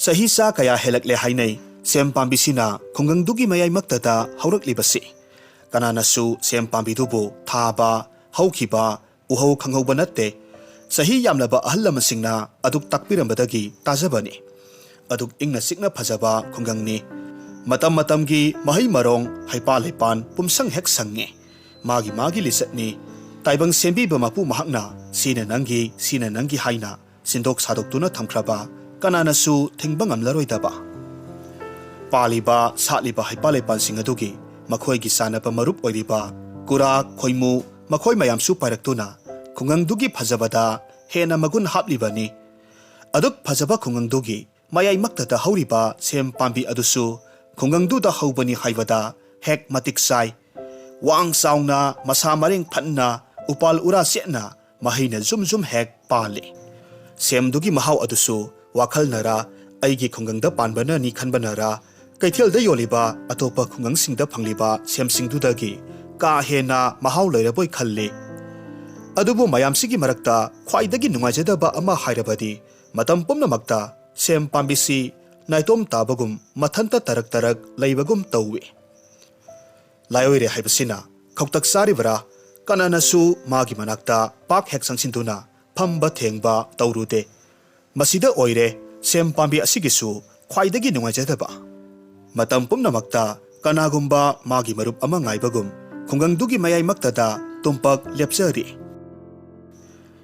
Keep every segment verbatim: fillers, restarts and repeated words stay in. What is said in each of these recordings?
ꯆꯍꯤ ꯆꯥ ꯀꯌꯥ ꯍꯦꯜꯂꯛꯂꯦ ꯍꯥꯏꯅꯩ ꯁꯦꯝ ꯄꯥꯝꯕꯤꯁꯤꯅ ꯈꯨꯡꯒꯪꯗꯨꯒꯤ ꯃꯌꯥꯏꯃꯛꯇꯗ ꯍꯧꯔꯛꯂꯤꯕꯁꯤ꯫ ꯀꯅꯥꯅꯁꯨ ꯁꯦꯝ ꯄꯥꯝꯕꯤꯗꯨꯕꯨ ꯊꯥꯕ, ꯍꯧꯈꯤꯕ, ꯎꯍꯧ ꯈꯪꯍꯧꯕ ꯅꯠꯇꯦ꯫ ꯆꯍꯤ ꯌꯥꯝꯂꯕ ꯑꯍꯜ ꯂꯃꯟꯁꯤꯡꯅ ꯑꯗꯨꯛ ꯇꯥꯛꯄꯤꯔꯝꯕꯗꯒꯤ ꯇꯥꯖꯕꯅꯤ꯫ ꯑꯗꯨꯛ ꯏꯪꯅ ꯆꯤꯛꯅ ꯐꯖꯕ ꯈꯨꯡꯒꯪꯅꯤ꯫ ꯃꯇꯝ ꯃꯇꯝꯒꯤ ꯃꯍꯩ ꯃꯔꯣꯡ, ꯍꯩꯄꯥ ꯂꯩꯄꯥꯟ ꯄꯨꯝꯁꯪ ꯍꯦꯛ ꯁꯪꯉꯤ꯫ ꯃꯥꯒꯤ ꯃꯥꯒꯤ ꯂꯤꯆꯠꯅꯤ꯫ ꯇꯥꯏꯕꯪ ꯁꯦꯝꯕꯤꯕ ꯃꯄꯨ ꯃꯍꯥꯛꯅ ꯁꯤꯅ ꯅꯪꯒꯤ, ꯁꯤꯅ ꯅꯪꯒꯤ ꯍꯥꯏꯅ ꯁꯤꯟꯗꯣꯛ ꯁꯥꯗꯣꯛꯇꯨꯅ ꯊꯝꯈ꯭ꯔꯕ ꯀꯅꯥꯅꯁꯨ ꯊꯤꯡꯕ ꯉꯝꯂꯔꯣꯏꯗꯕ꯫ ꯄꯥꯜꯂꯤꯕ, ꯁꯥꯠꯂꯤꯕ ꯍꯩꯄꯥꯜ ꯂꯩꯄꯥꯜꯁꯤꯡ ꯑꯗꯨꯒꯤ ꯃꯈꯣꯏꯒꯤ ꯆꯥꯅꯕ ꯃꯔꯨꯞ ꯑꯣꯏꯔꯤꯕ ꯀꯨꯔꯥ, ꯈꯣꯏꯃꯨ, ꯃꯈꯣꯏ ꯃꯌꯥꯝꯁꯨ ꯄꯥꯏꯔꯛꯇꯨꯅ ꯈꯨꯡꯒꯪꯗꯨꯒꯤ ꯐꯖꯕꯗ ꯍꯦꯟꯅ ꯃꯒꯨꯟ ꯍꯥꯞꯂꯤꯕꯅꯤ꯫ ꯑꯗꯨꯛ ꯐꯖꯕ ꯈꯨꯡꯒꯪꯗꯨꯒꯤ ꯃꯌꯥꯏꯃꯛꯇꯗ ꯍꯧꯔꯤꯕ ꯁꯦꯝ ꯄꯥꯝꯕꯤ ꯑꯗꯨꯁꯨ ꯈꯨꯡꯒꯪꯗꯨꯗ ꯍꯧꯕꯅꯤ ꯍꯥꯏꯕꯗ ꯍꯦꯛ ꯃꯇꯤꯛ ꯆꯥꯏ꯫ ꯋꯥꯡ ꯆꯥꯎꯅ, ꯃꯁꯥ ꯃꯔꯦꯡ ꯐꯟꯅ, ꯎꯄꯥꯜ ꯎꯔꯥ ꯆꯦꯠꯅ ꯃꯍꯩꯅ ꯖꯨꯝ ꯖꯨꯝ ꯍꯦꯛ ꯄꯥꯜꯂꯤ꯫ ꯁꯦꯝꯗꯨꯒꯤ ꯃꯍꯥꯎ ꯑꯗꯨꯁꯨ ꯋꯥꯈꯜꯅꯔ, ꯑꯩꯒꯤ ꯈꯨꯡꯒꯪꯗ ꯄꯥꯟꯕꯅꯅꯤ ꯈꯟꯕꯅꯔ, ꯀꯩꯊꯦꯜꯗ ꯌꯣꯜꯂꯤꯕ ꯑꯇꯣꯞꯄ ꯈꯨꯡꯒꯪꯁꯤꯡꯗ ꯐꯪꯂꯤꯕ ꯁꯦꯝꯁꯤꯡꯗꯨꯗꯒꯤ ꯀꯥ ꯍꯦꯟꯅ ꯃꯍꯥꯎ ꯂꯩꯔꯕꯣꯏ ꯈꯜꯂꯤ꯫ ꯑꯗꯨꯕꯨ ꯃꯌꯥꯝꯁꯤꯒꯤ ꯃꯔꯛꯇ ꯈ꯭ꯋꯥꯏꯗꯒꯤ ꯅꯨꯡꯉꯥꯏꯖꯗꯕ ꯑꯃ ꯍꯥꯏꯔꯕꯗꯤ ꯃꯇꯝ ꯄꯨꯝꯅꯃꯛꯇ ꯁꯦꯝ ꯄꯥꯝꯕꯤꯁꯤ ꯅꯥꯏꯇꯣꯝ ꯇꯥꯕꯒꯨꯝ ꯃꯊꯟꯇ ꯇꯔꯛ ꯇꯔꯛ ꯂꯩꯕꯒꯨꯝ ꯇꯧꯏ꯫ ꯂꯥꯏꯑꯣꯏꯔꯦ ꯍꯥꯏꯕꯁꯤꯅ ꯈꯧꯇꯛ ꯆꯥꯔꯤꯕꯔꯥ? ꯀꯅꯥꯅꯁꯨ ꯃꯥꯒꯤ ꯃꯅꯥꯛꯇ ꯄꯥꯛ ꯍꯦꯛ ꯆꯪꯁꯤꯟꯗꯨꯅ ꯐꯝꯕ ꯊꯦꯡꯕ ꯇꯧꯔꯨꯗꯦ꯫ ꯃꯁꯤꯗ ꯑꯣꯏꯔꯦ ꯁꯦꯝ ꯄꯥꯝꯕꯤ ꯑꯁꯤꯒꯤꯁꯨ ꯈ꯭ꯋꯥꯏꯗꯒꯤ ꯅꯨꯡꯉꯥꯏꯖꯗꯕ꯫ ꯃꯇꯝ ꯄꯨꯝꯅꯃꯛꯇ ꯀꯅꯥꯒꯨꯝꯕ ꯃꯥꯒꯤ ꯃꯔꯨꯞ ꯑꯃ ꯉꯥꯏꯕꯒꯨꯝ ꯈꯨꯡꯒꯪꯗꯨꯒꯤ ꯃꯌꯥꯏꯃꯛꯇꯗ ꯇꯨꯝꯄꯛ ꯂꯦꯞꯆꯔꯤ꯫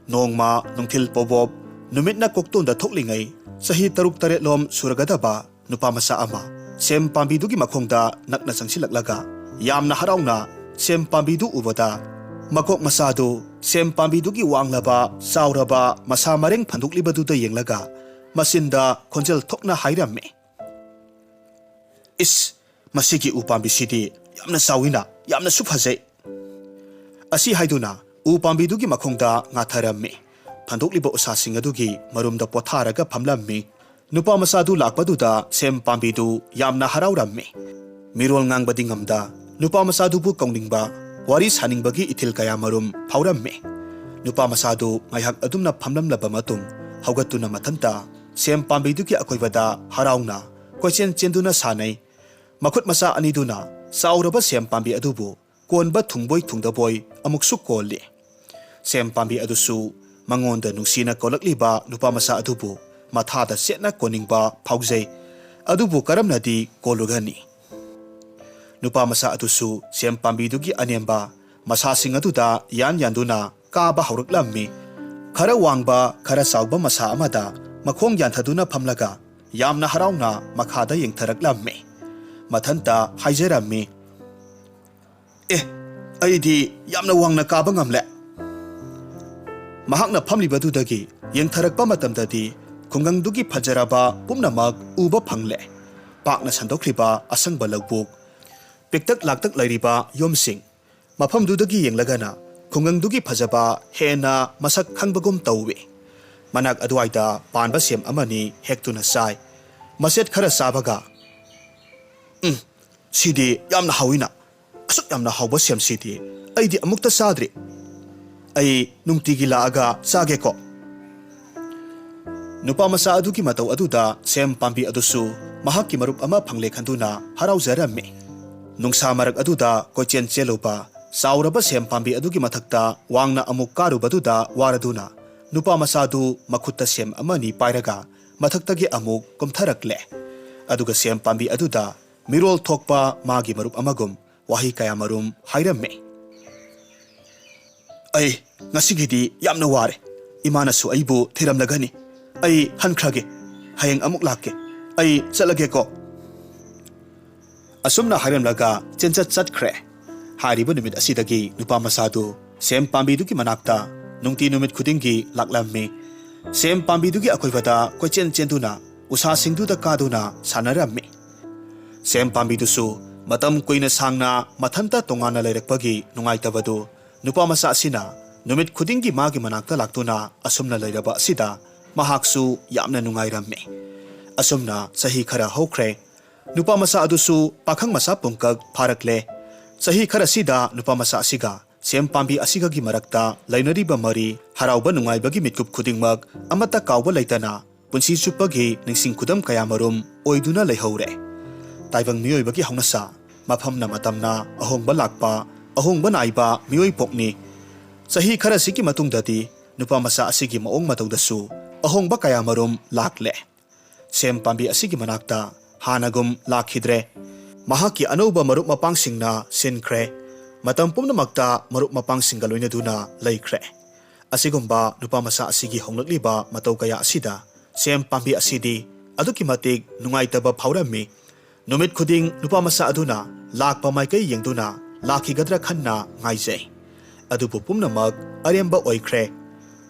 ꯅꯣꯡꯃ ꯅꯨꯡꯊꯤꯜ ꯄꯣꯕꯣꯞ, ꯅꯨꯃꯤꯠꯅ ꯀꯣꯛꯇꯣꯟꯗ ꯊꯣꯛꯂꯤꯉꯩ, ꯆꯍꯤ ꯇꯔꯨꯛ ꯇꯔꯦꯠꯂꯣꯝ ꯁꯨꯔꯒꯗꯕ ꯅꯨꯄꯥ ꯃꯆꯥ ꯑꯃ ꯁꯦꯝ ꯄꯥꯝꯕꯤꯗꯨꯒꯤ ꯃꯈꯣꯡꯗ ꯅꯛꯅ ꯆꯪꯁꯤꯜꯂꯛꯂꯒ ꯌꯥꯝꯅ ꯍꯔꯥꯎꯅ ꯁꯦꯝ ꯄꯥꯝꯕꯤꯗꯨ ꯎꯕꯗ, ꯃꯀꯣꯛ ꯃꯆꯥꯗꯨ ꯁꯦꯝ ꯄꯥꯝꯕꯤꯗꯨꯒꯤ ꯋꯥꯡꯂꯕ, ꯆꯥꯎꯔꯕ, ꯃꯁꯥ ꯃꯔꯦꯡ ꯐꯟꯗꯣꯛꯂꯤꯕꯗꯨꯗ ꯌꯦꯡꯂꯒ ꯃꯆꯤꯟꯗ ꯈꯣꯟꯖꯦꯜ ꯊꯣꯛꯅ ꯍꯥꯏꯔꯝꯃꯤ, "ꯏꯁ, ꯃꯁꯤꯒꯤ ꯎ ꯄꯥꯝꯕꯤꯁꯤꯗꯤ ꯌꯥꯝꯅ ꯆꯥꯎꯏꯅ, ꯌꯥꯝꯅꯁꯨ ꯐꯖꯩ!" ꯑꯁꯤ ꯍꯥꯏꯗꯨꯅ ꯎ ꯄꯥꯝꯕꯤꯗꯨꯒꯤ ꯃꯈꯣꯡꯗ ꯉꯥꯊꯔꯝꯃꯤ꯫ ꯐꯟꯗꯣꯛꯂꯤꯕ ꯎꯁꯥꯁꯤꯡ ꯑꯗꯨꯒꯤ ꯃꯔꯨꯝꯗ ꯄꯣꯊꯥꯔꯒ ꯐꯝꯂꯝꯃꯤ꯫ ꯅꯨꯄꯥ ꯃꯆꯥꯗꯨ ꯂꯥꯛꯄꯗꯨꯗ ꯁꯦꯝ ꯄꯥꯝꯕꯤꯗꯨ ꯌꯥꯝꯅ ꯍꯔꯥꯎꯔꯝꯃꯤ꯫ ꯃꯤꯔꯣꯜ ꯉꯥꯡꯕꯗꯤ ꯉꯝꯗ ꯅꯨꯄꯥ ꯃꯆꯥꯗꯨꯕꯨ ꯀꯧꯅꯤꯡꯕ, ꯋꯥꯔꯤ ꯁꯥꯅꯤꯡꯕꯒꯤ ꯏꯊꯤꯜ ꯀꯌꯥ ꯃꯔꯨꯝ ꯐꯥꯎꯔꯝꯃꯤ꯫ ꯅꯨꯄꯥ ꯃꯆꯥꯗꯨ ꯉꯥꯏꯍꯥꯛ ꯑꯗꯨꯝꯅ ꯐꯝꯂꯝꯂꯕ ꯃꯇꯨꯡ ꯍꯧꯒꯠꯇꯨꯅ ꯃꯊꯟꯇ ꯁꯦꯝ ꯄꯥꯝꯕꯤꯗꯨꯒꯤ ꯑꯀꯣꯏꯕꯗ ꯍꯔꯥꯎꯅ ꯀꯣꯏꯆꯦꯟ ꯆꯦꯟꯗꯨꯅ ꯁꯥꯟꯅꯩ꯫ ꯃꯈꯨꯠ ꯃꯁꯥ ꯑꯅꯤꯗꯨꯅ ꯆꯥꯎꯔꯕ ꯁꯦꯝ ꯄꯥꯝꯕꯤ ꯑꯗꯨꯕꯨ ꯀꯣꯟꯕ ꯊꯨꯡꯕꯣꯏ ꯊꯨꯡꯗꯕꯣꯏ ꯑꯃꯨꯛꯁꯨ ꯀꯣꯜꯂꯤ꯫ ꯁꯦꯝ ꯄꯥꯝꯕꯤ ꯑꯗꯨꯁꯨ ꯃꯉꯣꯟꯗ ꯅꯨꯡꯁꯤꯅ ꯀꯣꯜꯂꯛꯂꯤꯕ ꯅꯨꯄꯥ ꯃꯆꯥ ꯑꯗꯨꯕꯨ ꯃꯊꯥꯗ ꯆꯦꯠꯅ ꯀꯣꯟꯅꯤꯡꯕ ꯐꯥꯎꯖꯩ꯫ ꯑꯗꯨꯕꯨ ꯀꯔꯝꯅꯗꯤ ꯀꯣꯜꯂꯨꯒꯅꯤ? ꯅꯨꯄꯥ ꯃꯆꯥ ꯑꯗꯨꯁꯨ ꯁꯦꯝ ꯄꯥꯝꯕꯤꯗꯨꯒꯤ ꯑꯅꯦꯝꯕ ꯃꯁꯥꯁꯤꯡ ꯑꯗꯨꯗ ꯌꯥꯟ ꯌꯥꯟꯗꯨꯅ ꯀꯥꯕ ꯍꯧꯔꯛꯂꯝꯃꯤ꯫ ꯈꯔ ꯋꯥꯡꯕ, ꯈꯔ ꯆꯥꯎꯕ ꯃꯁꯥ ꯑꯃꯗ ꯃꯈꯣꯡ ꯌꯥꯟꯊꯗꯨꯅ ꯐꯝꯂꯒ ꯌꯥꯝꯅ ꯍꯔꯥꯎꯅ ꯃꯈꯥꯗ ꯌꯦꯡꯊꯔꯛꯂꯝꯃꯤ꯫ ꯃꯊꯟꯇ ꯍꯥꯏꯖꯔꯝꯃꯤ, "ꯑꯦ, ꯑꯩꯗꯤ ꯌꯥꯝꯅ ꯋꯥꯡꯅ ꯀꯥꯕ ꯉꯝꯂꯦ!" ꯃꯍꯥꯛꯅ ꯐꯝꯂꯤꯕꯗꯨꯗꯒꯤ ꯌꯦꯡꯊꯔꯛꯄ ꯃꯇꯝꯗꯗꯤ ꯈꯨꯡꯒꯪꯗꯨꯒꯤ ꯐꯖꯔꯕ ꯄꯨꯝꯅꯃꯛ ꯎꯕ ꯐꯪꯂꯦ꯫ ꯄꯥꯛꯅ ꯁꯟꯗꯣꯛꯈ꯭ꯔꯤꯕ ꯑꯁꯪꯕ ꯂꯧꯕꯨꯛ, ꯄꯤꯛꯇꯛ ꯂꯥꯛꯇꯛ ꯂꯩꯔꯤꯕ ꯌꯨꯝꯁꯤꯡ, ꯃꯐꯝꯗꯨꯗꯒꯤ ꯌꯦꯡꯂꯒꯅ ꯈꯨꯡꯒꯪꯗꯨꯒꯤ ꯐꯖꯕ ꯍꯦꯟꯅ ꯃꯁꯛ ꯈꯪꯕꯒꯨꯝ ꯇꯧꯏ꯫ ꯃꯅꯥꯛ ꯑꯗꯨꯋꯥꯏꯗ ꯄꯥꯟꯕ ꯁꯦꯝ ꯑꯃꯅꯤ ꯍꯦꯛꯇꯨꯅ ꯆꯥꯏ꯫ ꯃꯆꯦꯠ ꯈꯔ ꯆꯥꯕꯒ, "ꯎꯝ, ꯁꯤꯗꯤ ꯌꯥꯝꯅ ꯍꯥꯎꯏꯅ꯫ ꯑꯁꯨꯛ ꯌꯥꯝꯅ ꯍꯥꯎꯕ ꯁꯦꯝꯁꯤꯗꯤ ꯑꯩꯗꯤ ꯑꯃꯨꯛꯇ ꯆꯥꯗ꯭ꯔꯤ꯫ ꯑꯩ ꯅꯨꯡꯇꯤꯒꯤ ꯂꯥꯛꯑꯒ ꯆꯥꯒꯦꯀꯣ꯫" ꯅꯨꯄꯥ ꯃꯆꯥ ꯑꯗꯨꯒꯤ ꯃꯇꯧ ꯑꯗꯨꯗ ꯁꯦꯝ ꯄꯥꯝꯕꯤ ꯑꯗꯨꯁꯨ ꯃꯍꯥꯛꯀꯤ ꯃꯔꯨꯞ ꯑꯃ ꯐꯪꯂꯦ ꯈꯟꯗꯨꯅ ꯍꯔꯥꯎꯖꯔꯝꯃꯤ꯫ ꯅꯨꯡꯁꯥ ꯃꯔꯛ ꯑꯗꯨꯗ ꯀꯣꯏꯆꯦꯟ ꯆꯦꯜꯂꯨꯕ ꯆꯥꯎꯔꯕ ꯁꯦꯝ ꯄꯥꯝꯕꯤ ꯑꯗꯨꯒꯤ ꯃꯊꯛꯇ ꯋꯥꯡꯅ ꯑꯃꯨꯛ ꯀꯥꯔꯨꯕꯗꯨꯗ ꯋꯥꯔꯗꯨꯅ ꯅꯨꯄꯥ ꯃꯆꯥꯗꯨ ꯃꯈꯨꯠꯇ ꯁꯦꯝ ꯑꯃꯅꯤ ꯄꯥꯏꯔꯒ ꯃꯊꯛꯇꯒꯤ ꯑꯃꯨꯛ ꯀꯨꯝꯊꯔꯛꯂꯦ꯫ ꯑꯗꯨꯒ ꯁꯦꯝ ꯄꯥꯝꯕꯤ ꯑꯗꯨꯗ ꯃꯤꯔꯣꯜ ꯊꯣꯛꯄ ꯃꯥꯒꯤ ꯃꯔꯨꯞ ꯑꯃꯒꯨꯝ ꯋꯥꯍꯩ ꯀꯌꯥꯃꯔꯨꯝ ꯍꯥꯏꯔꯝꯃꯤ꯫ "ꯑꯩ ꯉꯁꯤꯒꯤꯗꯤ ꯌꯥꯝꯅ ꯋꯥꯔꯦ꯫ ꯏꯃꯥꯅꯁꯨ ꯑꯩꯕꯨ ꯊꯤꯔꯝꯂꯒꯅꯤ꯫ ꯑꯩ ꯍꯟꯈ꯭ꯔꯒꯦ꯫ ꯍꯌꯦꯡ ꯑꯃꯨꯛ ꯂꯥꯛꯀꯦ꯫ ꯑꯩ ꯆꯠꯂꯒꯦꯀꯣ꯫" ꯑꯁꯨꯝꯅ ꯍꯥꯏꯔꯝꯂꯒ ꯆꯦꯟꯆꯠ ꯆꯠꯈ꯭ꯔꯦ꯫ ꯍꯥꯏꯔꯤꯕ ꯅꯨꯃꯤꯠ ꯑꯁꯤꯗꯒꯤ ꯅꯨꯄꯥ ꯃꯆꯥꯗꯨ ꯁꯦꯝ ꯄꯥꯝꯕꯤꯗꯨꯒꯤ ꯃꯅꯥꯛꯇ ꯅꯨꯡꯇꯤ ꯅꯨꯃꯤꯠ ꯈꯨꯗꯤꯡꯒꯤ ꯂꯥꯛꯂꯝꯃꯤ꯫ ꯁꯦꯝ ꯄꯥꯝꯕꯤꯗꯨꯒꯤ ꯑꯀꯣꯏꯕꯗ ꯀꯣꯏꯆꯦꯟ ꯆꯦꯟꯗꯨꯅ ꯎꯁꯥꯁꯤꯡꯗꯨꯗ ꯀꯥꯗꯨꯅ ꯁꯥꯟꯅꯔꯝꯃꯤ꯫ ꯁꯦꯝ ꯄꯥꯝꯕꯤꯗꯨꯁꯨ ꯃꯇꯝ ꯀꯨꯏꯅ ꯁꯥꯡꯅ ꯃꯊꯟꯇ ꯇꯣꯉꯥꯟꯅ ꯂꯩꯔꯛꯄꯒꯤ ꯅꯨꯡꯉꯥꯏꯇꯕꯗꯨ ꯅꯨꯄꯥ ꯃꯆꯥ ꯑꯁꯤꯅ ꯅꯨꯃꯤꯠ ꯈꯨꯗꯤꯡꯒꯤ ꯃꯥꯒꯤ ꯃꯅꯥꯛꯇ ꯂꯥꯛꯇꯨꯅ ꯑꯁꯨꯝꯅ ꯂꯩꯔꯕ ꯑꯁꯤꯗ ꯃꯍꯥꯛꯁꯨ ꯌꯥꯝꯅ ꯅꯨꯡꯉꯥꯏꯔꯝꯃꯤ꯫ ꯑꯁꯨꯝꯅ ꯆꯍꯤ ꯈꯔ ꯍꯧꯈ꯭ꯔꯦ꯫ ꯅꯨꯄꯥ ꯃꯆꯥ ꯑꯗꯨꯁꯨ ꯄꯥꯈꯪ ꯃꯆꯥ ꯄꯨꯡꯀꯛ ꯐꯥꯔꯛꯂꯦ꯫ ꯆꯍꯤ ꯈꯔꯁꯤꯗ ꯅꯨꯄꯥ ꯃꯆꯥ ꯑꯁꯤꯒ ꯁꯦꯝ ꯄꯥꯝꯕꯤ ꯑꯁꯤꯒꯒꯤ ꯃꯔꯛꯇ ꯂꯩꯅꯔꯤꯕ ꯃꯔꯤ, ꯍꯔꯥꯎꯕ ꯅꯨꯡꯉꯥꯏꯕꯒꯤ ꯃꯤꯠꯀꯨꯞ ꯈꯨꯗꯤꯡꯃꯛ ꯑꯃꯠꯇ ꯀꯥꯎꯕ ꯂꯩꯇꯅ ꯄꯨꯟꯁꯤ ꯆꯨꯞꯄꯒꯤ ꯅꯤꯡꯁꯤꯡ ꯈꯨꯗꯝ ꯀꯌꯥꯃꯔꯨꯝ ꯑꯣꯏꯗꯨꯅ ꯂꯩꯍꯧꯔꯦ꯫ ꯇꯥꯏꯕꯪ ꯃꯤꯑꯣꯏꯕꯒꯤ ꯍꯧꯅꯁꯥ, ꯃꯐꯝꯅ ꯃꯇꯝꯅ ꯑꯍꯣꯡꯕ ꯂꯥꯛꯄ, ꯑꯍꯣꯡꯕ ꯅꯥꯏꯕ ꯃꯤꯑꯣꯏ ꯄꯣꯛꯅꯤ꯫ ꯆꯍꯤ ꯈꯔꯁꯤꯒꯤ ꯃꯇꯨꯡꯗꯗꯤ ꯅꯨꯄꯥ ꯃꯆꯥ ꯑꯁꯤꯒꯤ ꯃꯑꯣꯡ ꯃꯇꯧꯗꯁꯨ ꯑꯍꯣꯡꯕ ꯀꯌꯥꯃꯔꯨꯝ ꯂꯥꯛꯂꯦ꯫ ꯁꯦꯝ ꯄꯥꯝꯕꯤ ꯑꯁꯤꯒꯤ ꯃꯅꯥꯛꯇ ꯍꯥꯟꯅꯒꯨꯝ ꯂꯥꯛꯈꯤꯗ꯭ꯔꯦ꯫ ꯃꯍꯥꯛꯀꯤ ꯑꯅꯧꯕ ꯃꯔꯨꯞ ꯃꯄꯥꯡꯁꯤꯡꯅ ꯁꯤꯟꯈ꯭ꯔꯦ꯫ ꯃꯇꯝ ꯄꯨꯝꯅꯃꯛꯇ ꯃꯔꯨꯞ ꯃꯄꯥꯡꯁꯤꯡꯒ ꯂꯣꯏꯅꯗꯨꯅ ꯂꯩꯈ꯭ꯔꯦ꯫ ꯑꯁꯤꯒꯨꯝꯕ ꯅꯨꯄꯥ ꯃꯆꯥ ꯑꯁꯤꯒꯤ ꯍꯣꯡꯂꯛꯂꯤꯕ ꯃꯇꯧ ꯀꯌꯥ ꯑꯁꯤꯗ ꯁꯦꯝ ꯄꯥꯝꯕꯤ ꯑꯁꯤꯗꯤ ꯑꯗꯨꯛꯀꯤ ꯃꯇꯤꯛ ꯅꯨꯡꯉꯥꯏꯇꯕ ꯐꯥꯎꯔꯝꯃꯤ꯫ ꯅꯨꯃꯤꯠ ꯈꯨꯗꯤꯡ ꯅꯨꯄꯥ ꯃꯆꯥ ꯑꯗꯨꯅ ꯂꯥꯛꯄ ꯃꯥꯏꯀꯩ ꯌꯦꯡꯗꯨꯅ ꯂꯥꯛꯈꯤꯒꯗ꯭ꯔꯥ ꯈꯟꯅ ꯉꯥꯏꯖꯩ꯫ ꯑꯗꯨꯕꯨ ꯄꯨꯝꯅꯃꯛ ꯑꯔꯦꯝꯕ ꯑꯣꯏꯈ꯭ꯔꯦ꯫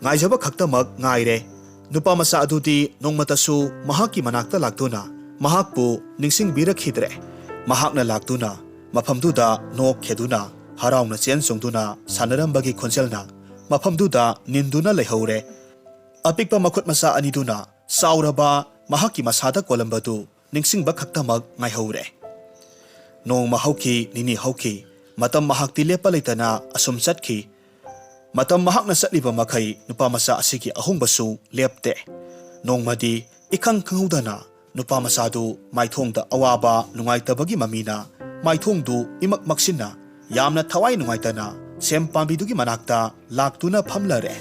ꯉꯥꯏꯖꯕ ꯈꯛꯇꯃꯛ ꯉꯥꯏꯔꯦ꯫ ꯅꯨꯄꯥ ꯃꯆꯥ ꯑꯗꯨꯗꯤ ꯅꯣꯡꯃꯇꯁꯨ ꯃꯍꯥꯛꯀꯤ ꯃꯅꯥꯛꯇ ꯂꯥꯛꯇꯨꯅ ꯃꯍꯥꯛꯄꯨ ꯅꯤꯡꯁꯤꯡꯕꯤꯔꯛꯈꯤꯗ꯭ꯔꯦ꯫ ꯃꯍꯥꯛꯅ ꯂꯥꯛꯇꯨꯅ ꯃꯐꯝꯗꯨꯗ ꯅꯣꯛ ꯈꯦꯗꯨꯅ ꯍꯔꯥꯎꯅ ꯆꯦꯟ ꯆꯣꯡꯗꯨꯅ ꯁꯥꯟꯅꯔꯝꯕꯒꯤ ꯈꯣꯟꯖꯦꯜꯅ ꯃꯐꯝꯗꯨꯗ ꯅꯤꯟꯗꯨꯅ ꯂꯩꯍꯧꯔꯦ꯫ ꯑꯄꯤꯛꯄ ꯃꯈꯨꯠ ꯃꯆꯥ ꯑꯅꯤꯗꯨꯅ ꯆꯥꯎꯔꯕ ꯃꯍꯥꯛꯀꯤ ꯃꯁꯥꯗ ꯀꯣꯜꯂꯝꯕꯗꯨ ꯅꯤꯡꯁꯤꯡꯕ ꯈꯛꯇꯃꯛ ꯉꯥꯏꯍꯧꯔꯦ꯫ ꯅꯣꯡꯃ ꯍꯧꯈꯤ, ꯅꯤꯅꯤ ꯍꯧꯈꯤ, ꯃꯇꯝ ꯃꯍꯥꯛꯇꯤ ꯂꯦꯞꯄ ꯂꯩꯇꯅ ꯑꯁꯨꯝ ꯆꯠꯈꯤ꯫ ꯃꯇꯝ ꯃꯍꯥꯛꯅ ꯆꯠꯂꯤꯕ ꯃꯈꯩ ꯅꯨꯄꯥ ꯃꯆꯥ ꯑꯁꯤꯒꯤ ꯑꯍꯣꯡꯕꯁꯨ ꯂꯦꯞꯇꯦ꯫ ꯅꯣꯡꯃꯗꯤ ꯏꯈꯪ ꯈꯪꯍꯧꯗꯅ ꯅꯨꯄꯥ ꯃꯆꯥꯗꯨ ꯃꯥꯏꯊꯣꯡꯗ ꯑꯋꯥꯕ ꯅꯨꯡꯉꯥꯏꯇꯕꯒꯤ ꯃꯃꯤꯅ ꯃꯥꯏꯊꯣꯡꯗꯨ ꯏꯃꯛ ꯃꯛꯁꯤꯟꯅ ꯌꯥꯝꯅ ꯊꯋꯥꯏ ꯅꯨꯡꯉꯥꯏꯇꯅ ꯁꯦꯝ ꯄꯥꯝꯕꯤꯗꯨꯒꯤ ꯃꯅꯥꯛꯇ ꯂꯥꯛꯇꯨꯅ ꯐꯝꯂꯔꯦ꯫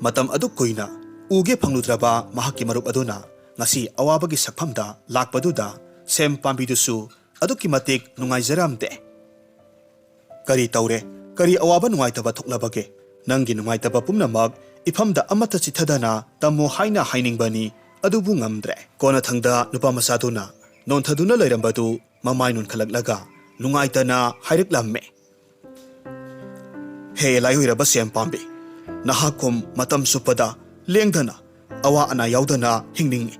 ꯃꯇꯝ ꯑꯗꯨꯛ ꯀꯨꯏꯅ ꯎꯒꯦ ꯐꯪꯂꯨꯗ꯭ꯔꯕ ꯃꯍꯥꯛꯀꯤ ꯃꯔꯨꯞ ꯑꯗꯨꯅ ꯉꯁꯤ ꯑꯋꯥꯕꯒꯤ ꯁꯛꯐꯝꯗ ꯂꯥꯛꯄꯗꯨꯗ ꯁꯦꯝ ꯄꯥꯝꯕꯤꯗꯨꯁꯨ ꯑꯗꯨꯛꯀꯤ ꯃꯇꯤꯛ ꯅꯨꯡꯉꯥꯏꯖꯔꯝꯗꯦ꯫ "ꯀꯔꯤ ꯇꯧꯔꯦ? ꯀꯔꯤ ꯑꯋꯥꯕ ꯅꯨꯡꯉꯥꯏꯇꯕ ꯊꯣꯛꯂꯕꯒꯦ? ꯅꯪꯒꯤ ꯅꯨꯡꯉꯥꯏꯇꯕ ꯄꯨꯝꯅꯃꯛ ꯏꯐꯝꯗ ꯑꯃꯠꯇ ꯆꯤꯊꯗꯅ ꯇꯝꯃꯨ ꯍꯥꯏꯅ ꯍꯥꯏꯅꯤꯡꯕꯅꯤ, ꯑꯗꯨꯕꯨ ꯉꯝꯗ꯭ꯔꯦ꯫" ꯀꯣꯟꯅꯊꯪꯗ ꯅꯨꯄꯥ ꯃꯆꯥꯗꯨꯅ ꯅꯣꯟꯊꯗꯨꯅ ꯂꯩꯔꯝꯕꯗꯨ ꯃꯃꯥꯏ ꯅꯣꯟꯈꯠꯂꯛꯂꯒ ꯅꯨꯡꯉꯥꯏꯇꯅ ꯍꯥꯏꯔꯛꯂꯝꯃꯦ꯫ "ꯍꯦ ꯂꯥꯏꯑꯣꯏꯔꯕ ꯁꯦꯝ ꯄꯥꯝꯕꯤ, ꯅꯍꯥꯛꯀꯨꯝ ꯃꯇꯝ ꯆꯨꯞꯄꯗ ꯂꯦꯡꯗꯅ ꯑꯋꯥ ꯑꯅꯥ ꯌꯥꯎꯗꯅ ꯍꯤꯡꯅꯤꯡꯏ꯫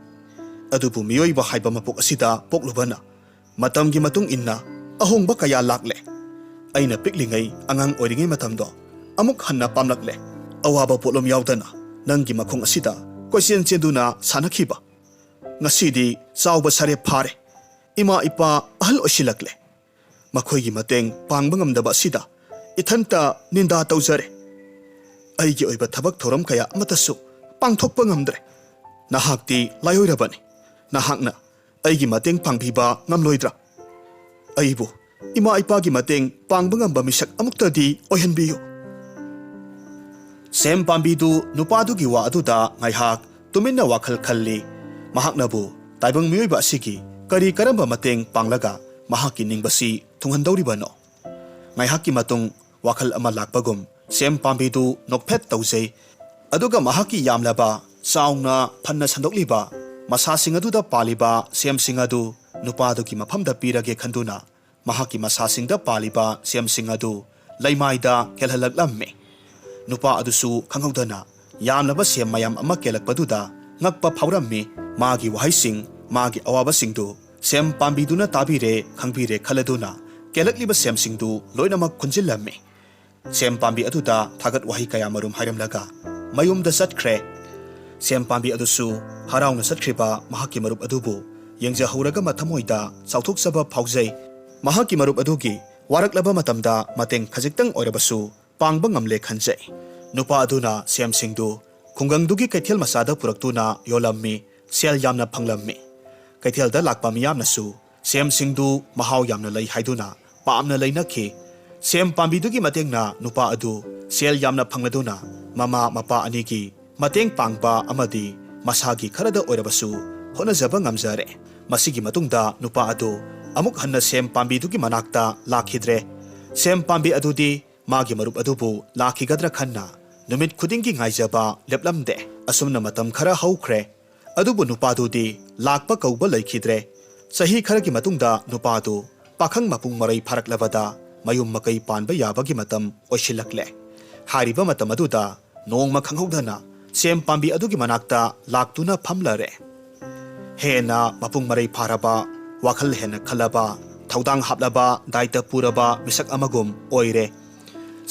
ꯑꯗꯨꯕꯨ ꯃꯤꯑꯣꯏꯕ ꯍꯥꯏꯕ ꯃꯄꯣꯛ ꯑꯁꯤꯗ ꯄꯣꯛꯂꯨꯕꯅ ꯃꯇꯝꯒꯤ ꯃꯇꯨꯡ ꯏꯟꯅ ꯑꯍꯣꯡꯕ ꯀꯌꯥ ꯂꯥꯛꯂꯦ꯫ ꯑꯩꯅ ꯄꯤꯛꯂꯤꯉꯩ ꯑꯉꯥꯡ ꯑꯣꯏꯔꯤꯉꯩ ꯃꯇꯝꯗꯣ ꯑꯃꯨꯛ ꯍꯟꯅ ꯄꯥꯝꯂꯛꯂꯦ꯫ ꯑꯋꯥꯕ ꯄꯣꯠꯂꯨꯝ ꯌꯥꯎꯗꯅ ꯅꯪꯒꯤ ꯃꯈꯣꯡ ꯑꯁꯤꯗ ꯀꯣꯏꯆꯦꯟ ꯆꯦꯟꯗꯨꯅ ꯁꯥꯟꯅꯈꯤꯕ꯫ ꯉꯁꯤꯗꯤ ꯆꯥꯎꯕ ꯁꯥꯔꯦꯞ ꯐꯥꯔꯦ꯫ ꯏꯃꯥ ꯏꯄꯥ ꯑꯍꯜ ꯑꯣꯏꯁꯤꯜꯂꯛꯂꯦ꯫ ꯃꯈꯣꯏꯒꯤ ꯃꯇꯦꯡ ꯄꯥꯡꯕ ꯉꯝꯗꯕ ꯑꯁꯤꯗ ꯏꯊꯟꯇ ꯅꯤꯟꯗꯥ ꯇꯧꯖꯔꯦ꯫ ꯑꯩꯒꯤ ꯑꯣꯏꯕ ꯊꯕꯛ ꯊꯧꯔꯝ ꯀꯌꯥ ꯑꯃꯠꯇꯁꯨ ꯄꯥꯡꯊꯣꯛꯄ ꯉꯝꯗ꯭ꯔꯦ꯫ "ꯅꯍꯥꯛꯇꯤ ꯂꯥꯏꯑꯣꯏꯔꯕꯅꯤ꯫ ꯅꯍꯥꯛꯅ ꯑꯩꯒꯤ ꯃꯇꯦꯡ ꯄꯥꯡꯕꯤꯕ ꯉꯝꯂꯣꯏꯗ꯭ꯔꯥ? ꯑꯩꯕꯨ ꯏꯃꯥ ꯏꯄꯥꯒꯤ ꯃꯇꯦꯡ ꯄꯥꯡꯕ ꯉꯝꯕ ꯃꯤꯁꯛ ꯑꯃꯨꯛꯇꯗꯤ ꯑꯣꯏꯍꯟꯕꯤꯌꯨ꯫" ꯁꯦꯝ ꯄꯥꯝꯕꯤꯗꯨ ꯅꯨꯄꯥꯗꯨꯒꯤ ꯋꯥ ꯑꯗꯨꯗ ꯉꯥꯏꯍꯥꯛ ꯇꯨꯃꯤꯟꯅ ꯋꯥꯈꯜ ꯈꯜꯂꯤ꯫ ꯃꯍꯥꯛꯅꯕꯨ ꯇꯥꯏꯕꯪ ꯃꯤꯑꯣꯏꯕ ꯑꯁꯤꯒꯤ ꯀꯔꯤ ꯀꯔꯝꯕ ꯃꯇꯦꯡ ꯄꯥꯡꯂꯒ ꯃꯍꯥꯛꯀꯤ ꯅꯤꯡꯕꯁꯤ ꯊꯨꯡꯍꯟꯗꯧꯔꯤꯕꯅꯣ? ꯉꯥꯏꯍꯥꯛꯀꯤ ꯃꯇꯨꯡ ꯋꯥꯈꯜ ꯑꯃ ꯂꯥꯛꯄꯒꯨꯝ ꯁꯦꯝ ꯄꯥꯝꯕꯤꯗꯨ ꯅꯣꯛꯐꯦꯠ ꯇꯧꯖꯩ꯫ ꯑꯗꯨꯒ ꯃꯍꯥꯛꯀꯤ ꯌꯥꯝꯂꯕ, ꯆꯥꯎꯅ, ꯐꯟꯅ ꯁꯟꯗꯣꯛꯂꯤꯕ ꯃꯁꯥꯁꯤꯡ ꯑꯗꯨꯗ ꯄꯥꯜꯂꯤꯕ ꯁꯦꯝꯁꯤꯡ ꯑꯗꯨ ꯅꯨꯄꯥꯗꯨꯒꯤ ꯃꯐꯝꯗ ꯄꯤꯔꯒꯦ ꯈꯟꯗꯨꯅ ꯃꯍꯥꯛꯀꯤ ꯃꯁꯥꯁꯤꯡꯗ ꯄꯥꯜꯂꯤꯕ ꯁꯦꯝꯁꯤꯡ ꯑꯗꯨ ꯂꯩꯃꯥꯏꯗ ꯀꯦꯜꯍꯜꯂꯛꯂꯝꯃꯤ꯫ ꯅꯨꯄꯥ ꯑꯗꯨꯁꯨ ꯈꯪꯍꯧꯗꯅ ꯌꯥꯝꯂꯕ ꯁꯦꯝ ꯃꯌꯥꯝ ꯑꯃ ꯀꯦꯜꯂꯛꯄꯗꯨꯗ ꯉꯛꯄ ꯐꯥꯎꯔꯝꯃꯤ꯫ ꯃꯥꯒꯤ ꯋꯥꯍꯩꯁꯤꯡ, ꯃꯥꯒꯤ ꯑꯋꯥꯕꯁꯤꯡꯗꯨ ꯁꯦꯝ ꯄꯥꯝꯕꯤꯗꯨꯅ ꯇꯥꯕꯤꯔꯦ, ꯈꯪꯕꯤꯔꯦ ꯈꯜꯂꯗꯨꯅ ꯀꯦꯜꯂꯛꯂꯤꯕ ꯁꯦꯝꯁꯤꯡꯗꯨ ꯂꯣꯏꯅꯃꯛ ꯈꯨꯟꯖꯤꯜꯂꯝꯃꯤ꯫ ꯁꯦꯝ ꯄꯥꯝꯕꯤ ꯑꯗꯨꯗ ꯊꯥꯒꯠ ꯋꯥꯍꯩ ꯀꯌꯥꯃꯔꯨꯝ ꯍꯥꯏꯔꯝꯂꯒ ꯃꯌꯨꯝꯗ ꯆꯠꯈ꯭ꯔꯦ꯫ ꯁꯦꯝ ꯄꯥꯝꯕꯤ ꯑꯗꯨꯁꯨ ꯍꯔꯥꯎꯅ ꯆꯠꯈ꯭ꯔꯤꯕ ꯃꯍꯥꯛꯀꯤ ꯃꯔꯨꯞ ꯑꯗꯨꯕꯨ ꯌꯦꯡꯖꯍꯧꯔꯒ ꯃꯊꯃꯣꯏꯗ ꯆꯥꯎꯊꯣꯛꯆꯕ ꯐꯥꯎꯖꯩ꯫ ꯃꯍꯥꯛꯀꯤ ꯃꯔꯨꯞ ꯑꯗꯨꯒꯤ ꯋꯥꯔꯛꯂꯕ ꯃꯇꯝꯗ ꯃꯇꯦꯡ ꯈꯖꯤꯛꯇꯪ ꯑꯣꯏꯔꯕꯁꯨ ꯄꯥꯡꯕ ꯉꯝꯂꯦ ꯈꯟꯖꯩ꯫ ꯅꯨꯄꯥ ꯑꯗꯨꯅ ꯁꯦꯝꯁꯤꯡꯗꯨ ꯈꯨꯡꯒꯪꯗꯨꯒꯤ ꯀꯩꯊꯦꯜ ꯃꯆꯥꯗ ꯄꯨꯔꯛꯇꯨꯅ ꯌꯣꯜꯂꯝꯃꯤ, ꯁꯦꯜ ꯌꯥꯝꯅ ꯐꯪꯂꯝꯃꯤ꯫ ꯀꯩꯊꯦꯜꯗ ꯂꯥꯛꯄ ꯃꯤꯌꯥꯝꯅꯁꯨ ꯁꯦꯝꯁꯤꯡꯗꯨ ꯃꯍꯥꯎ ꯌꯥꯝꯅ ꯂꯩ ꯍꯥꯏꯗꯨꯅ ꯄꯥꯝꯅ ꯂꯩꯅꯈꯤ꯫ ꯁꯦꯝ ꯄꯥꯝꯕꯤꯗꯨꯒꯤ ꯃꯇꯦꯡꯅ ꯅꯨꯄꯥ ꯑꯗꯨ ꯁꯦꯜ ꯌꯥꯝꯅ ꯐꯪꯂꯗꯨꯅ ꯃꯃꯥ ꯃꯄꯥ ꯑꯅꯤꯒꯤ ꯃꯇꯦꯡ ꯄꯥꯡꯕ ꯑꯃꯗꯤ ꯃꯁꯥꯒꯤ ꯈꯔꯗ ꯑꯣꯏꯔꯕꯁꯨ ꯍꯣꯠꯅꯖꯕ ꯉꯝꯖꯔꯦ꯫ ꯃꯁꯤꯒꯤ ꯃꯇꯨꯡꯗ ꯅꯨꯄꯥ ꯑꯗꯨ ꯑꯃꯨꯛ ꯍꯟꯅ ꯁꯦꯝ ꯄꯥꯝꯕꯤꯗꯨꯒꯤ ꯃꯅꯥꯛꯇ ꯂꯥꯛꯈꯤꯗ꯭ꯔꯦ꯫ ꯁꯦꯝ ꯄꯥꯝꯕꯤ ꯑꯗꯨꯗꯤ ꯃꯥꯒꯤ ꯃꯔꯨꯞ ꯑꯗꯨꯕꯨ ꯂꯥꯛꯈꯤꯒꯗ꯭ꯔꯥ ꯈꯟꯅ ꯅꯨꯃꯤꯠ ꯈꯨꯗꯤꯡꯒꯤ ꯉꯥꯏꯖꯕ ꯂꯦꯞꯂꯝꯗꯦ꯫ ꯑꯁꯨꯝꯅ ꯃꯇꯝ ꯈꯔ ꯍꯧꯈ꯭ꯔꯦ꯫ ꯑꯗꯨꯕꯨ ꯅꯨꯄꯥꯗꯨꯗꯤ ꯂꯥꯛꯄ ꯀꯧꯕ ꯂꯩꯈꯤꯗ꯭ꯔꯦ꯫ ꯆꯍꯤ ꯈꯔꯒꯤ ꯃꯇꯨꯡꯗ ꯅꯨꯄꯥꯗꯨ ꯄꯥꯈꯪ ꯃꯄꯨꯡ ꯃꯔꯩ ꯐꯥꯔꯛꯂꯕꯗ ꯃꯌꯨꯝ ꯃꯀꯩ ꯄꯥꯟꯕ ꯌꯥꯕꯒꯤ ꯃꯇꯝ ꯑꯣꯏꯁꯤꯜꯂꯛꯂꯦ꯫ ꯍꯥꯏꯔꯤꯕ ꯃꯇꯝ ꯑꯗꯨꯗ ꯅꯣꯡꯃ ꯈꯪꯍꯧꯗꯅ ꯁꯦꯝ ꯄꯥꯝꯕꯤ ꯑꯗꯨꯒꯤ ꯃꯅꯥꯛꯇ ꯂꯥꯛꯇꯨꯅ ꯐꯝꯂꯔꯦ꯫ ꯍꯦꯟꯅ ꯃꯄꯨꯡ ꯃꯔꯩ ꯐꯥꯔꯕ, ꯋꯥꯈꯜ ꯍꯦꯟꯅ ꯈꯜꯂꯕ, ꯊꯧꯗꯥꯡ ꯍꯥꯞꯂꯕ, ꯗꯥꯏꯇ ꯄꯨꯔꯕ ꯃꯤꯁꯛ ꯑꯃꯒꯨꯝ ꯑꯣꯏꯔꯦ꯫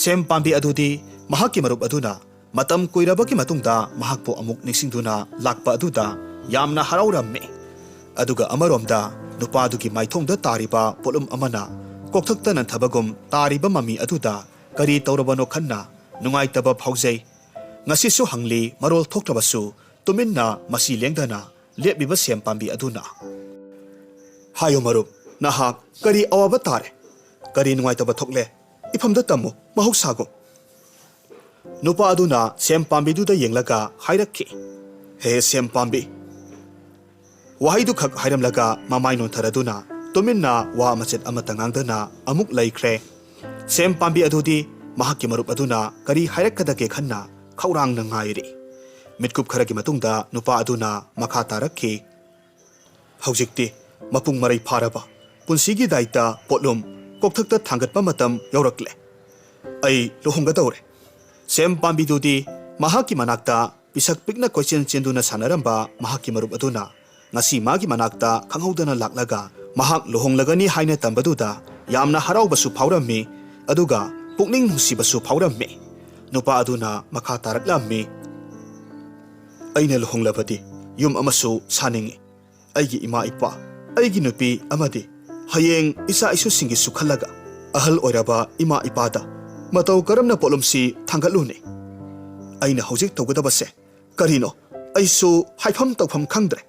ꯁꯦꯝ ꯄꯥꯝꯕꯤ ꯑꯗꯨꯗꯤ ꯃꯍꯥꯛꯀꯤ ꯃꯔꯨꯞ ꯑꯗꯨꯅ ꯃꯇꯝ ꯀꯨꯏꯔꯕꯒꯤ ꯃꯇꯨꯡꯗ ꯃꯍꯥꯛꯄꯨ ꯑꯃꯨꯛ ꯅꯤꯡꯁꯤꯡꯗꯨꯅ ꯂꯥꯛꯄ ꯑꯗꯨꯗ ꯌꯥꯝꯅ ꯍꯔꯥꯎꯔꯝꯃꯤ꯫ ꯑꯗꯨꯒ ꯑꯃꯔꯣꯝꯗ ꯅꯨꯄꯥꯗꯨꯒꯤ ꯃꯥꯏꯊꯣꯡꯗ ꯇꯥꯔꯤꯕ ꯄꯣꯠꯂꯨꯝ ꯑꯃꯅ ꯀꯣꯛꯊꯛꯇ ꯅꯟꯊꯕꯒꯨꯝ ꯇꯥꯔꯤꯕ ꯃꯃꯤ ꯑꯗꯨꯗ ꯀꯔꯤ ꯇꯧꯔꯕꯅꯣ ꯈꯟꯅ ꯅꯨꯡꯉꯥꯏꯇꯕ ꯐꯥꯎꯖꯩ꯫ ꯉꯁꯤꯁꯨ ꯍꯪꯂꯤ, ꯃꯔꯣꯜ ꯊꯣꯛꯇ꯭ꯔꯕꯁꯨ ꯇꯨꯃꯤꯟꯅ ꯃꯁꯤ ꯂꯦꯡꯗꯅ ꯂꯦꯞꯂꯤꯕ ꯁꯦꯝ ꯄꯥꯝꯕꯤ ꯑꯗꯨꯅ, "ꯍꯥꯏꯌꯨ ꯃꯔꯨꯞ, ꯅꯍꯥꯛ ꯀꯔꯤ ꯑꯋꯥꯕ ꯇꯥꯔꯦ? ꯀꯔꯤ ꯅꯨꯡꯉꯥꯏꯇꯕ ꯊꯣꯛꯂꯦ? ꯏꯐꯝꯗ ꯇꯝꯃꯨ, ꯃꯍꯧꯁꯥꯒꯨꯝ꯫" ꯅꯨꯄꯥ ꯑꯗꯨꯅ ꯁꯦꯝ ꯄꯥꯝꯕꯤꯗꯨꯗ ꯌꯦꯡꯂꯒ ꯍꯥꯏꯔꯛꯈꯤ, "ꯍꯦ ꯁꯦꯝ ꯄꯥꯝꯕꯤ!" ꯋꯥꯍꯩꯗꯨꯈꯛ ꯍꯥꯏꯔꯝꯂꯒ ꯃꯃꯥꯏ ꯅꯣꯟꯊꯔꯗꯨꯅ ꯇꯨꯃꯤꯟꯅ ꯋꯥ ꯃꯆꯦꯠ ꯑꯃꯠꯇ ꯉꯥꯡꯗꯅ ꯑꯃꯨꯛ ꯂꯩꯈ꯭ꯔꯦ꯫ ꯁꯦꯝ ꯄꯥꯝꯕꯤ ꯑꯗꯨꯗꯤ ꯃꯍꯥꯛꯀꯤ ꯃꯔꯨꯞ ꯑꯗꯨꯅ ꯀꯔꯤ ꯍꯥꯏꯔꯛꯀꯗꯒꯦ ꯈꯟꯅ ꯈꯧꯔꯥꯡꯅ ꯉꯥꯏꯔꯤ꯫ ꯃꯤꯠꯀꯨꯞ ꯈꯔꯒꯤ ꯃꯇꯨꯡꯗ ꯅꯨꯄꯥ ꯑꯗꯨꯅ ꯃꯈꯥ ꯇꯥꯔꯛꯈꯤ, "ꯍꯧꯖꯤꯛꯇꯤ ꯃꯄꯨꯡ ꯃꯔꯩ ꯐꯥꯔꯕ ꯄꯨꯟꯁꯤꯒꯤ ꯗꯥꯏꯇ ꯄꯣꯠꯂꯨꯝ ꯀꯣꯛꯊꯛꯇ ꯊꯥꯡꯒꯠꯄ ꯃꯇꯝ ꯌꯧꯔꯛꯂꯦ꯫ ꯑꯩ ꯂꯨꯍꯣꯡꯒꯗꯧꯔꯦ꯫" ꯁꯦꯝ ꯄꯥꯝꯕꯤꯗꯨꯗꯤ ꯃꯍꯥꯛꯀꯤ ꯃꯅꯥꯛꯇ ꯄꯤꯁꯛ ꯄꯤꯛꯅ ꯀꯣꯏꯆꯦꯟ ꯆꯦꯟꯗꯨꯅ ꯁꯥꯟꯅꯔꯝꯕ ꯃꯍꯥꯛꯀꯤ ꯃꯔꯨꯞ ꯑꯗꯨꯅ ꯉꯁꯤ ꯃꯥꯒꯤ ꯃꯅꯥꯛꯇ ꯈꯪꯍꯧꯗꯅ ꯂꯥꯛꯂꯒ ꯃꯍꯥꯛ ꯂꯨꯍꯣꯡꯂꯒꯅꯤ ꯍꯥꯏꯅ ꯇꯝꯕꯗꯨꯗ ꯌꯥꯝꯅ ꯍꯔꯥꯎꯕꯁꯨ ꯐꯥꯎꯔꯝꯃꯤ, ꯑꯗꯨꯒ ꯄꯨꯛꯅꯤꯡ ꯅꯨꯡꯁꯤꯕꯁꯨ ꯐꯥꯎꯔꯝꯃꯤ꯫ ꯅꯨꯄꯥ ꯑꯗꯨꯅ ꯃꯈꯥ ꯇꯥꯔꯛꯂꯝꯃꯤ, "ꯑꯩꯅ ꯂꯨꯍꯣꯡꯂꯕꯗꯤ ꯌꯨꯝ ꯑꯃꯁꯨ ꯁꯥꯅꯤꯡꯏ꯫ ꯑꯩꯒꯤ ꯏꯃꯥ ꯏꯄꯥ, ꯑꯩꯒꯤ ꯅꯨꯄꯤ ꯑꯃꯗꯤ ꯍꯌꯦꯡ ꯏꯆꯥ ꯏꯁꯨꯁꯤꯡꯒꯤꯁꯨ ꯈꯜꯂꯒ ꯑꯍꯜ ꯑꯣꯏꯔꯕ ꯏꯃꯥ ꯏꯄꯥꯗ ꯃꯇꯧ ꯀꯔꯝꯅ ꯄꯣꯠꯂꯨꯝꯁꯤ ꯊꯥꯡꯒꯠꯂꯨꯅꯤ? ꯑꯩꯅ ꯍꯧꯖꯤꯛ ꯇꯧꯒꯗꯕꯁꯦ ꯀꯔꯤꯅꯣ? ꯑꯩꯁꯨ ꯍꯥꯏꯐꯝ ꯇꯧꯐꯝ ꯈꯪꯗ꯭ꯔꯦ꯫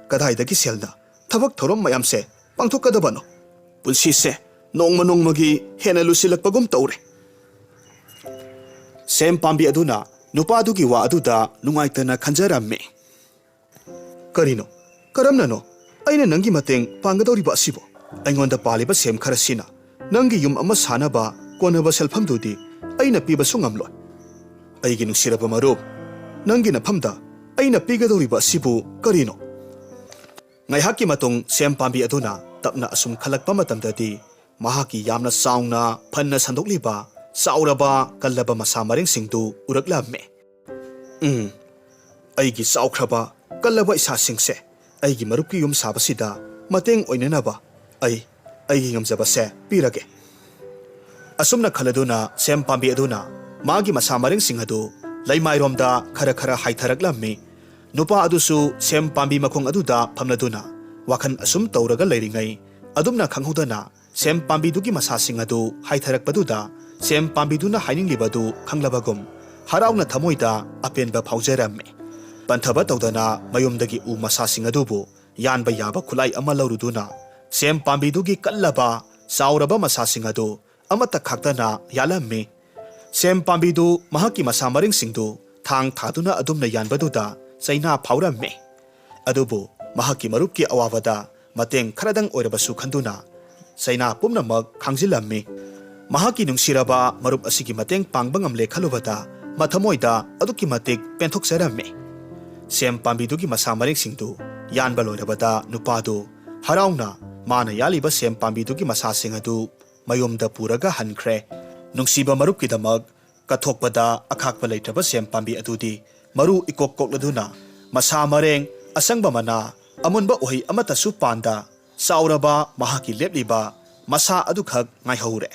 ꯀꯗꯥꯏꯗꯒꯤ ꯁꯦꯜꯅ ꯊꯕꯛ ꯊꯧꯔꯝ ꯃꯌꯥꯝꯁꯦ ꯄꯥꯡꯊꯣꯛꯀꯗꯕꯅꯣ? ꯄꯨꯟꯁꯤꯁꯦ ꯅꯣꯡꯃ ꯅꯣꯡꯃꯒꯤ ꯍꯦꯟꯅ ꯂꯨꯁꯤꯜꯂꯛꯄꯒꯨꯝ ꯇꯧꯔꯦ꯫" ꯁꯦꯝ ꯄꯥꯝꯕꯤ ꯑꯗꯨꯅ ꯅꯨꯄꯥꯗꯨꯒꯤ ꯋꯥ ꯑꯗꯨꯗ ꯅꯨꯡꯉꯥꯏꯇꯅ ꯈꯟꯖꯔꯝꯃꯤ꯫ "ꯀꯔꯤꯅꯣ? ꯀꯔꯝꯅꯅꯣ ꯑꯩꯅ ꯅꯪꯒꯤ ꯃꯇꯦꯡ ꯄꯥꯡꯒꯗꯧꯔꯤꯕ ꯑꯁꯤꯕꯨ? ꯑꯩꯉꯣꯟꯗ ꯄꯥꯜꯂꯤꯕ ꯁꯦꯝ ꯈꯔꯁꯤꯅ ꯅꯪꯒꯤ ꯌꯨꯝ ꯑꯃ ꯁꯥꯅꯕ ꯀꯣꯟꯅꯕ ꯁꯦꯜꯐꯝꯗꯨꯗꯤ ꯑꯩꯅ ꯄꯤꯕꯁꯨ ꯉꯝꯂꯣꯏ꯫ ꯑꯩꯒꯤ ꯅꯨꯡꯁꯤꯔꯕ ꯃꯔꯨꯞ, ꯅꯪꯒꯤ ꯅꯐꯝꯗ ꯑꯩꯅ ꯄꯤꯒꯗꯧꯔꯤꯕ ꯑꯁꯤꯕꯨ ꯀꯔꯤꯅꯣ?" ꯉꯥꯏꯍꯥꯛꯀꯤ ꯃꯇꯨꯡ ꯁꯦꯝ ꯄꯥꯝꯕꯤ ꯑꯗꯨꯅ ꯇꯞꯅ ꯑꯁꯨꯝ ꯈꯜꯂꯛꯄ ꯃꯇꯝꯗꯗꯤ ꯃꯍꯥꯛꯀꯤ ꯌꯥꯝꯅ ꯆꯥꯎꯅ ꯐꯟꯅ ꯁꯟꯗꯣꯛꯂꯤꯕ ꯆꯥꯎꯔꯕ ꯀꯜꯂꯕ ꯃꯁꯥ ꯃꯔꯦꯡꯁꯤꯡꯗꯨ ꯎꯔꯛꯂꯝꯃꯤ꯫ "ꯎꯝ, ꯑꯩꯒꯤ ꯆꯥꯎꯈ꯭ꯔꯕ ꯀꯜꯂꯕ ꯏꯁꯥꯁꯤꯡꯁꯦ ꯑꯩꯒꯤ ꯃꯔꯨꯞꯀꯤ ꯌꯨꯝ ꯁꯥꯕꯁꯤꯗ ꯃꯇꯦꯡ ꯑꯣꯏꯅꯅꯕ ꯑꯩ ꯑꯩꯒꯤ ꯉꯝꯖꯕꯁꯦ ꯄꯤꯔꯒꯦ꯫" ꯑꯁꯨꯝꯅ ꯈꯜꯂꯗꯨꯅ ꯁꯦꯝ ꯄꯥꯝꯕꯤ ꯑꯗꯨꯅ ꯃꯥꯒꯤ ꯃꯁꯥ ꯃꯔꯦꯡꯁꯤꯡ ꯑꯗꯨ ꯂꯩꯃꯥꯏꯔꯣꯝꯗ ꯈꯔ ꯈꯔ ꯍꯥꯏꯊꯔꯛꯂꯝꯃꯤ꯫ ꯅꯨꯄꯥ ꯑꯗꯨꯁꯨ ꯁꯦꯝ ꯄꯥꯝꯕꯤ ꯃꯈꯣꯡ ꯑꯗꯨꯗ ꯐꯝꯂꯗꯨꯅ ꯋꯥꯈꯜ ꯑꯁꯨꯝ ꯇꯧꯔꯒ ꯂꯩꯔꯤꯉꯩ ꯑꯗꯨꯝꯅ ꯈꯪꯍꯧꯗꯅ ꯁꯦꯝ ꯄꯥꯝꯕꯤꯗꯨꯒꯤ ꯃꯁꯥꯁꯤꯡ ꯑꯗꯨ ꯍꯥꯏꯊꯔꯛꯄꯗꯨꯗ ꯁꯦꯝ ꯄꯥꯝꯕꯤꯗꯨꯅ ꯍꯥꯏꯅꯤꯡꯂꯤꯕꯗꯨ ꯈꯪꯂꯕꯒꯨꯝ ꯍꯔꯥꯎꯅ ꯊꯃꯣꯏꯗ ꯑꯄꯦꯟꯕ ꯐꯥꯎꯖꯔꯝꯃꯤ꯫ ꯄꯟꯊꯕ ꯇꯧꯗꯅ ꯃꯌꯨꯝꯗꯒꯤ ꯎ ꯃꯁꯥꯁꯤꯡ ꯑꯗꯨꯕꯨ ꯌꯥꯟꯕ ꯌꯥꯕ ꯈꯨꯠꯂꯥꯏ ꯑꯃ ꯂꯧꯔꯨꯗꯨꯅ ꯁꯦꯝ ꯄꯥꯝꯕꯤꯗꯨꯒꯤ ꯀꯜꯂꯕ ꯆꯥꯎꯔꯕ ꯃꯁꯥꯁꯤꯡ ꯑꯗꯨ ꯑꯃꯠꯇ ꯈꯥꯛꯇꯅ ꯌꯥꯜꯂꯝꯃꯤ꯫ ꯁꯦꯝ ꯄꯥꯝꯕꯤꯗꯨ ꯃꯍꯥꯛꯀꯤ ꯃꯁꯥ ꯃꯔꯦꯡꯁꯤꯡꯗꯨ ꯊꯥꯡ ꯊꯥꯗꯨꯅ ꯑꯗꯨꯝꯅ ꯌꯥꯟꯕꯗꯨꯗ ꯆꯩꯅꯥ ꯐꯥꯎꯔꯝꯃꯤ꯫ ꯑꯗꯨꯕꯨ ꯃꯍꯥꯛꯀꯤ ꯃꯔꯨꯞꯀꯤ ꯑꯋꯥꯕꯗ ꯃꯇꯦꯡ ꯈꯔꯗꯪ ꯑꯣꯏꯔꯕꯁꯨ ꯈꯟꯗꯨꯅ ꯆꯩꯅꯥ ꯄꯨꯝꯅꯃꯛ ꯈꯥꯡꯖꯤꯜꯂꯝꯃꯤ꯫ ꯃꯍꯥꯛꯀꯤ ꯅꯨꯡꯁꯤꯔꯕ ꯃꯔꯨꯞ ꯑꯁꯤꯒꯤ ꯃꯇꯦꯡ ꯄꯥꯡꯕ ꯉꯝꯂꯦ ꯈꯜꯂꯨꯕꯗ ꯃꯊꯃꯣꯏꯗ ꯑꯗꯨꯛꯀꯤ ꯃꯇꯤꯛ ꯄꯦꯟꯊꯣꯛꯆꯔꯝꯃꯤ꯫ ꯁꯦꯝ ꯄꯥꯝꯕꯤꯗꯨꯒꯤ ꯃꯁꯥ ꯃꯔꯦꯡꯁꯤꯡꯗꯨ ꯌꯥꯟꯕ ꯂꯣꯏꯔꯕꯗ ꯅꯨꯄꯥꯗꯨ ꯍꯔꯥꯎꯅ ꯃꯥꯅ ꯌꯥꯜꯂꯤꯕ ꯁꯦꯝ ꯄꯥꯝꯕꯤꯗꯨꯒꯤ ꯃꯁꯥꯁꯤꯡ ꯑꯗꯨ ꯃꯌꯨꯝꯗ ꯄꯨꯔꯒ ꯍꯟꯈ꯭ꯔꯦ꯫ ꯅꯨꯡꯁꯤꯕ ꯃꯔꯨꯞꯀꯤꯗꯃꯛ ꯀꯠꯊꯣꯛꯄꯗ ꯑꯈꯥꯛꯄ ꯂꯩꯇ꯭ꯔꯕ ꯁꯦꯝ ꯄꯥꯝꯕꯤ ꯑꯗꯨꯗꯤ ꯃꯔꯨ ꯏꯀꯣꯛ ꯀꯣꯛꯂꯗꯨꯅ ꯃꯁꯥ ꯃꯔꯦꯡ, ꯑꯁꯪꯕ ꯃꯅꯥ, ꯑꯃꯨꯟꯕ ꯎꯍꯩ ꯑꯃꯠꯇꯁꯨ ꯄꯥꯟꯗ ꯆꯥꯎꯔꯕ ꯃꯍꯥꯛꯀꯤ ꯂꯦꯞꯂꯤꯕ ꯃꯁꯥ ꯑꯗꯨꯈꯛ ꯉꯥꯏꯍꯧꯔꯦ꯫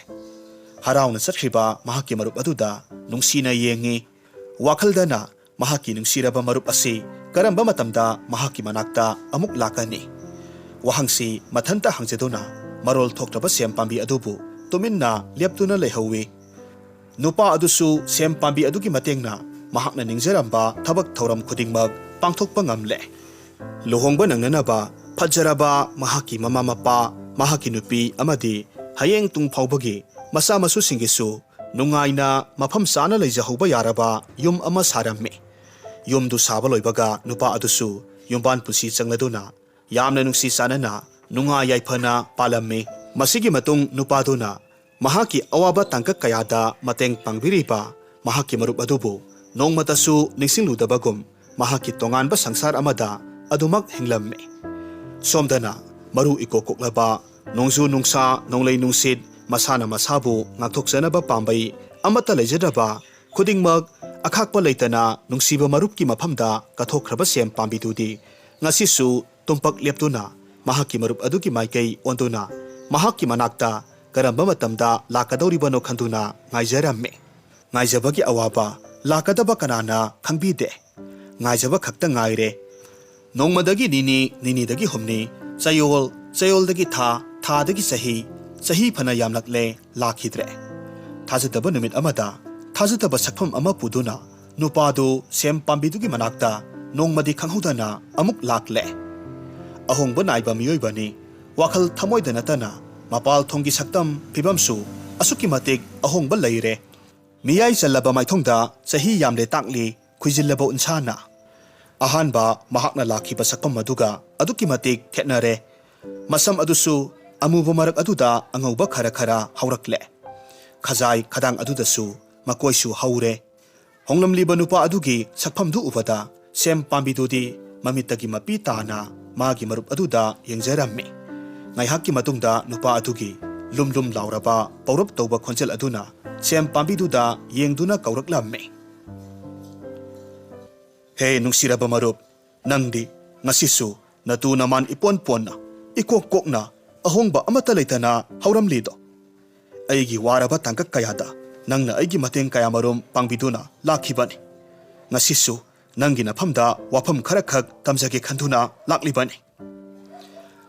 ꯍꯔꯥꯎꯅ ꯆꯠꯈ꯭ꯔꯤꯕ ꯃꯍꯥꯛꯀꯤ ꯃꯔꯨꯞ ꯑꯗꯨꯗ ꯅꯨꯡꯁꯤꯅ ꯌꯦꯡꯉꯤ꯫ ꯋꯥꯈꯜꯗꯅ ꯃꯍꯥꯛꯀꯤ ꯅꯨꯡꯁꯤꯔꯕ ꯃꯔꯨꯞ ꯑꯁꯤ ꯀꯔꯝꯕ ꯃꯇꯝꯗ ꯃꯍꯥꯛꯀꯤ ꯃꯅꯥꯛꯇ ꯑꯃꯨꯛ ꯂꯥꯛꯀꯅꯤ? ꯋꯥꯍꯪꯁꯤ ꯃꯊꯟꯇ ꯍꯪꯖꯗꯨꯅ ꯃꯔꯣꯜ ꯊꯣꯛꯇ꯭ꯔꯕ ꯁꯦꯝ ꯄꯥꯝꯕꯤ ꯑꯗꯨꯕꯨ ꯇꯨꯃꯤꯟꯅ ꯂꯦꯞꯇꯨꯅ ꯂꯩꯍꯧꯋꯤ꯫ ꯅꯨꯄꯥ ꯑꯗꯨꯁꯨ ꯁꯦꯝ ꯄꯥꯝꯕꯤ ꯑꯗꯨꯒꯤ ꯃꯇꯦꯡꯅ ꯃꯍꯥꯛꯅ ꯅꯤꯡꯖꯔꯝꯕ ꯊꯕꯛ ꯊꯧꯔꯝ ꯈꯨꯗꯤꯡꯃꯛ ꯄꯥꯡꯊꯣꯛꯄ ꯉꯝꯂꯦ꯫ ꯂꯨꯍꯣꯡꯕ ꯅꯪꯅꯅꯕ ꯐꯖꯔꯕ ꯃꯍꯥꯛꯀꯤ ꯃꯃꯥ ꯃꯄꯥ, ꯃꯍꯥꯛꯀꯤ ꯅꯨꯄꯤ ꯑꯃꯗꯤ ꯍꯌꯦꯡ ꯇꯨꯡ ꯐꯥꯎꯕꯒꯤ ꯃꯆꯥ ꯃꯁꯨꯁꯤꯡꯒꯤꯁꯨ ꯅꯨꯡꯉꯥꯏꯅ ꯃꯐꯝ ꯆꯥꯅ ꯂꯩꯖꯍꯧꯕ ꯌꯥꯔꯕ ꯌꯨꯝ ꯑꯃ ꯁꯥꯔꯝꯃꯤ꯫ ꯌꯨꯝꯗꯨ ꯁꯥꯕ ꯂꯣꯏꯕꯒ ꯅꯨꯄꯥ ꯑꯗꯨꯁꯨ ꯌꯨꯝꯕꯥꯟ ꯄꯨꯟꯁꯤ ꯆꯪꯂꯗꯨꯅ ꯌꯥꯝꯅ ꯅꯨꯡꯁꯤ ꯆꯥꯟꯅꯅ ꯅꯨꯡꯉꯥꯏ ꯌꯥꯏꯐꯅ ꯄꯥꯜꯂꯝꯃꯤ꯫ ꯃꯁꯤꯒꯤ ꯃꯇꯨꯡ ꯅꯨꯄꯥꯗꯨꯅ ꯃꯍꯥꯛꯀꯤ ꯑꯋꯥꯕ ꯇꯥꯡꯀꯛ ꯀꯌꯥꯗ ꯃꯇꯦꯡ ꯄꯥꯡꯕꯤꯔꯤꯕ ꯃꯍꯥꯛꯀꯤ ꯃꯔꯨꯞ ꯑꯗꯨꯕꯨ ꯅꯣꯡꯃꯇꯁꯨ ꯅꯤꯡꯁꯤꯡꯂꯨꯗꯕꯒꯨꯝ ꯃꯍꯥꯛꯀꯤ ꯇꯣꯉꯥꯟꯕ ꯁꯪꯁꯥꯔ ꯑꯃꯗ ꯑꯗꯨꯃꯛ ꯍꯤꯡꯂꯝꯃꯤ꯫ ꯁꯣꯝꯗꯅ ꯃꯔꯨ ꯏꯀꯣꯛ ꯀꯣꯛꯂꯕ ꯅꯣꯡꯖꯨ ꯅꯨꯡꯁꯥ, ꯅꯣꯡꯂꯩ ꯅꯨꯡꯁꯤꯠ, ꯃꯁꯥꯅ ꯃꯁꯥꯕꯨ ꯉꯥꯛꯊꯣꯛꯆꯅꯕ ꯄꯥꯝꯕꯩ ꯑꯃꯠꯇ ꯂꯩꯖꯗ꯭ꯔꯕ ꯈꯨꯗꯤꯡꯃꯛ ꯑꯈꯥꯛꯄ ꯂꯩꯇꯅ ꯅꯨꯡꯁꯤꯕ ꯃꯔꯨꯞꯀꯤ ꯃꯐꯝꯗ ꯀꯠꯊꯣꯛꯈ꯭ꯔꯕ ꯁꯦꯝ ꯄꯥꯝꯕꯤꯗꯨꯗꯤ ꯉꯁꯤꯁꯨ ꯇꯨꯝꯄꯛ ꯂꯦꯞꯇꯨꯅ ꯃꯍꯥꯛꯀꯤ ꯃꯔꯨꯞ ꯑꯗꯨꯒꯤ ꯃꯥꯏꯀꯩ ꯑꯣꯟꯗꯨꯅ ꯃꯍꯥꯛꯀꯤ ꯃꯅꯥꯛꯇ ꯀꯔꯝꯕ ꯃꯇꯝꯗ ꯂꯥꯛꯀꯗꯧꯔꯤꯕꯅꯣ ꯈꯟꯗꯨꯅ ꯉꯥꯏꯖꯔꯝꯃꯤ꯫ ꯉꯥꯏꯖꯕꯒꯤ ꯑꯋꯥꯕ ꯂꯥꯛꯀꯗꯕ ꯀꯅꯥꯅ ꯈꯪꯕꯤꯗꯦ꯫ ꯉꯥꯏꯖꯕ ꯈꯛꯇ ꯉꯥꯏꯔꯦ꯫ ꯅꯣꯡꯃꯗꯒꯤ ꯅꯤꯅꯤ, ꯅꯤꯅꯤꯗꯒꯤ ꯍꯨꯝꯅꯤ, ꯆꯌꯣꯜ, ꯆꯌꯣꯜꯗꯒꯤ ꯊꯥ, ꯊꯥꯗꯒꯤ ꯆꯍꯤ, ꯆꯍꯤ ꯐꯅ ꯌꯥꯝꯂꯛꯂꯦ, ꯂꯥꯛꯈꯤꯗ꯭ꯔꯦ꯫ ꯊꯥꯖꯗꯕ ꯅꯨꯃꯤꯠ ꯑꯃꯗ ꯊꯥꯖꯗꯕ ꯁꯛꯐꯝ ꯑꯃ ꯄꯨꯗꯨꯅ ꯅꯨꯄꯥꯗꯨ ꯁꯦꯝ ꯄꯥꯝꯕꯤꯗꯨꯒꯤ ꯃꯅꯥꯛꯇ ꯅꯣꯡꯃꯗꯤ ꯈꯪꯍꯧꯗꯅ ꯑꯃꯨꯛ ꯂꯥꯛꯂꯦ꯫ ꯑꯍꯣꯡꯕ ꯅꯥꯏꯕ ꯃꯤꯑꯣꯏꯕꯅꯤ꯫ ꯋꯥꯈꯜ ꯊꯃꯣꯏꯗ ꯅꯠꯇꯅ ꯃꯄꯥꯜ ꯊꯣꯡꯒꯤ ꯁꯛꯇꯝ ꯐꯤꯕꯝꯁꯨ ꯑꯁꯨꯛꯀꯤ ꯃꯇꯤꯛ ꯑꯍꯣꯡꯕ ꯂꯩꯔꯦ꯫ ꯃꯤꯌꯥꯏ ꯆꯜꯂꯕ ꯃꯥꯏꯊꯣꯡꯗ ꯆꯍꯤ ꯌꯥꯝꯂꯦ ꯇꯥꯛꯂꯤ ꯈꯨꯏꯖꯤꯜꯂꯕ ꯎꯟꯁꯥꯅ꯫ ꯑꯍꯥꯟꯕ ꯃꯍꯥꯛꯅ ꯂꯥꯛꯈꯤꯕ ꯁꯛꯐꯝ ꯑꯗꯨꯒ ꯑꯗꯨꯛꯀꯤ ꯃꯇꯤꯛ ꯈꯦꯠꯅꯔꯦ꯫ ꯃꯁꯝ ꯑꯗꯨꯁꯨ ꯑꯃꯨꯕ ꯃꯔꯛ ꯑꯗꯨꯗ ꯑꯉꯧꯕ ꯈꯔ ꯈꯔ ꯍꯧꯔꯛꯂꯦ꯫ ꯈꯖꯥꯏ ꯈꯗꯥꯡ ꯑꯗꯨꯗꯁꯨ ꯃꯀꯣꯏꯁꯨ ꯍꯧꯔꯦ꯫ ꯍꯣꯡꯂꯝꯂꯤꯕ ꯅꯨꯄꯥ ꯑꯗꯨꯒꯤ ꯁꯛꯐꯝꯗꯨ ꯎꯕꯗ ꯁꯦꯝ ꯄꯥꯝꯕꯤꯗꯨꯗꯤ ꯃꯃꯤꯠꯇꯒꯤ ꯃꯄꯤ ꯇꯥꯅ ꯃꯥꯒꯤ ꯃꯔꯨꯞ ꯑꯗꯨꯗ ꯌꯦꯡꯖꯔꯝꯃꯤ꯫ ꯉꯥꯏꯍꯥꯛꯀꯤ ꯃꯇꯨꯡꯗ ꯅꯨꯄꯥ ꯑꯗꯨꯒꯤ ꯂꯨꯝ ꯂꯨꯝ ꯂꯥꯎꯔꯕ ꯄꯧꯔꯞ ꯇꯧꯕ ꯈꯣꯟꯖꯦꯜ ꯑꯗꯨꯅ ꯁꯦꯝ ꯄꯥꯝꯕꯤꯗꯨꯗ ꯌꯦꯡꯗꯨꯅ ꯀꯧꯔꯛꯂꯝꯃꯤ꯫ "ꯍꯦ ꯅꯨꯡꯁꯤꯔꯕ ꯃꯔꯨꯞ, ꯅꯪꯗꯤ ꯉꯁꯤꯁꯨ ꯅꯇꯨ ꯅꯃꯥꯟ ꯏꯄꯣꯟ ꯄꯣꯟꯅ, ꯏꯀꯣꯛ ꯀꯣꯛꯅ, ꯑꯍꯣꯡꯕ ꯑꯃꯠꯇ ꯂꯩꯇꯅ ꯍꯧꯔꯝꯂꯤꯗꯣ? ꯑꯩꯒꯤ ꯋꯥꯔꯕ ꯇꯥꯡꯀꯛ ꯀꯌꯥꯗ ꯅꯪꯅ ꯑꯩꯒꯤ ꯃꯇꯦꯡ ꯀꯌꯥꯃꯔꯨꯝ ꯄꯥꯡꯕꯤꯗꯨꯅ ꯂꯥꯛꯈꯤꯕꯅꯤ꯫ ꯉꯁꯤꯁꯨ ꯅꯪꯒꯤ ꯅꯐꯝꯗ ꯋꯥꯐꯝ ꯈꯔꯈꯛ ꯇꯝꯖꯒꯦ ꯈꯟꯗꯨꯅ ꯂꯥꯛꯂꯤꯕꯅꯤ꯫"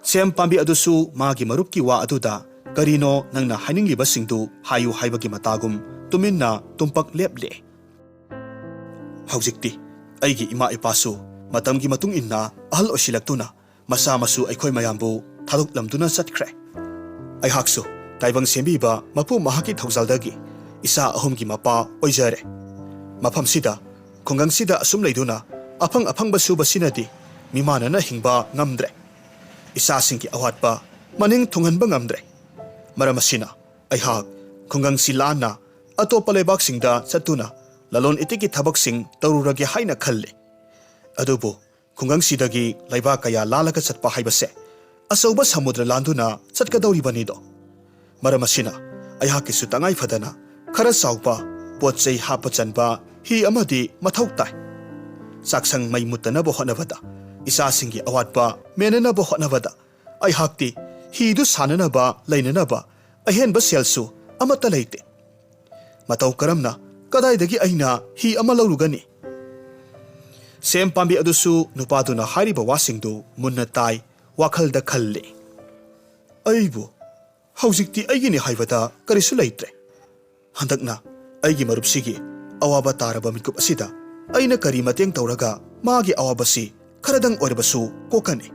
ꯁꯦꯝ ꯄꯥꯝꯕꯤ ꯑꯗꯨꯁꯨ ꯃꯥꯒꯤ ꯃꯔꯨꯞꯀꯤ ꯋꯥ ꯑꯗꯨꯗ "ꯀꯔꯤꯅꯣ ꯅꯪꯅ ꯍꯥꯏꯅꯤꯡꯂꯤꯕꯁꯤꯡꯗꯨ ꯍꯥꯏꯌꯨ" ꯍꯥꯏꯕꯒꯤ ꯃꯇꯥꯒꯨꯝ ꯇꯨꯃꯤꯟꯅ ꯇꯨꯝꯄꯛ ꯂꯦꯞꯂꯦ꯫ "ꯍꯧꯖꯤꯛꯇꯤ ꯑꯩꯒꯤ ꯏꯃꯥ ꯏꯄꯥꯁꯨ ꯃꯇꯝꯒꯤ ꯃꯇꯨꯡ ꯏꯟꯅ ꯑꯍꯜ ꯑꯣꯏꯁꯤꯜꯂꯛꯇꯨꯅ ꯃꯆꯥ ꯃꯁꯨ ꯑꯩꯈꯣꯏ ꯃꯌꯥꯝꯕꯨ ꯊꯥꯗꯣꯛꯂꯝꯗꯨꯅ ꯆꯠꯈ꯭ꯔꯦ꯫ ꯑꯩꯍꯥꯛꯁꯨ ꯇꯥꯏꯕꯪ ꯁꯦꯝꯕꯤꯕ ꯃꯄꯨ ꯃꯍꯥꯛꯀꯤ ꯊꯧꯖꯥꯜꯗꯒꯤ ꯏꯆꯥ ꯑꯍꯨꯝꯒꯤ ꯃꯄꯥ ꯑꯣꯏꯖꯔꯦ꯫ ꯃꯐꯝꯁꯤꯗ, ꯈꯨꯡꯒꯪꯁꯤꯗ ꯑꯁꯨꯝ ꯂꯩꯗꯨꯅ ꯑꯐꯪ ꯑꯐꯪꯕ ꯁꯨꯕꯁꯤꯅꯗꯤ ꯃꯤꯃꯥꯟꯅꯅ ꯍꯤꯡꯕ ꯉꯝꯗ꯭ꯔꯦ꯫ ꯏꯆꯥꯁꯤꯡꯒꯤ ꯑꯋꯥꯠꯄ ꯃꯅꯤꯡ ꯊꯨꯡꯍꯟꯕ ꯉꯝꯗ꯭ꯔꯦ꯫ ꯃꯔꯝ ꯑꯁꯤꯅ ꯑꯩꯍꯥꯛ ꯈꯨꯡꯒꯪꯁꯤ ꯂꯥꯟꯅ ꯑꯇꯣꯞꯄ ꯂꯩꯕꯥꯛꯁꯤꯡꯗ ꯆꯠꯇꯨꯅ ꯂꯂꯣꯟ ꯏꯇꯤꯛꯀꯤ ꯊꯕꯛꯁꯤꯡ ꯇꯧꯔꯨꯔꯒꯦ ꯍꯥꯏꯅ ꯈꯜꯂꯤ꯫ ꯑꯗꯨꯕꯨ ꯈꯨꯡꯒꯪꯁꯤꯗꯒꯤ ꯂꯩꯕꯥꯛ ꯀꯌꯥ ꯂꯥꯜꯂꯒ ꯆꯠꯄ ꯍꯥꯏꯕꯁꯦ ꯑꯆꯧꯕ ꯁꯃꯨꯗ꯭ꯔ ꯂꯥꯟꯗꯨꯅ ꯆꯠꯀꯗꯧꯔꯤꯕꯅꯤꯗꯣ꯫ ꯃꯔꯝ ꯑꯁꯤꯅ ꯑꯩꯍꯥꯛꯀꯤꯁꯨ ꯇꯉꯥꯏ ꯐꯗꯅ ꯈꯔ ꯆꯥꯎꯕ ꯄꯣꯠ ꯆꯩ ꯍꯥꯞꯄ ꯆꯟꯕ ꯍꯤ ꯑꯃꯗꯤ ꯃꯊꯧ ꯇꯥꯏ꯫ ꯆꯥꯛꯁꯪ ꯃꯩ ꯃꯨꯠꯇꯅꯕ ꯍꯣꯠꯅꯕꯗ, ꯏꯆꯥꯁꯤꯡꯒꯤ ꯑꯋꯥꯠꯄ ꯃꯦꯟꯅꯅꯕ ꯍꯣꯠꯅꯕꯗ ꯑꯩꯍꯥꯛꯇꯤ ꯍꯤꯗꯨ ꯁꯥꯟꯅꯅꯕ ꯂꯩꯅꯅꯕ ꯑꯍꯦꯟꯕ ꯁꯦꯜꯁꯨ ꯑꯃꯠꯇ ꯂꯩꯇꯦ꯫ ꯃꯇꯧ ꯀꯔꯝꯅ, ꯀꯗꯥꯏꯗꯒꯤ ꯑꯩꯅ ꯍꯤ ꯑꯃ ꯂꯧꯔꯨꯒꯅꯤ?" ꯁꯦꯝ ꯄꯥꯝꯕꯤ ꯑꯗꯨꯁꯨ ꯅꯨꯄꯥꯗꯨꯅ ꯍꯥꯏꯔꯤꯕ ꯋꯥꯁꯤꯡꯗꯨ ꯃꯨꯟꯅ ꯇꯥꯏ, ꯋꯥꯈꯜꯗ ꯈꯜꯂꯤ꯫ "ꯑꯩꯕꯨ ꯍꯧꯖꯤꯛꯇꯤ ꯑꯩꯒꯤꯅꯤ ꯍꯥꯏꯕꯗ ꯀꯔꯤꯁꯨ ꯂꯩꯇ꯭ꯔꯦ꯫ ꯍꯟꯗꯛꯅ ꯑꯩꯒꯤ ꯃꯔꯨꯞꯁꯤꯒꯤ ꯑꯋꯥꯕ ꯇꯥꯔꯕ ꯃꯤꯀꯨꯞ ꯑꯁꯤꯗ ꯑꯩꯅ ꯀꯔꯤ ꯃꯇꯦꯡ ꯇꯧꯔꯒ ꯃꯥꯒꯤ ꯑꯋꯥꯕꯁꯤ ꯈꯔꯗꯪ ꯑꯣꯏꯔꯕꯁꯨ ꯀꯣꯛꯀꯅꯤ?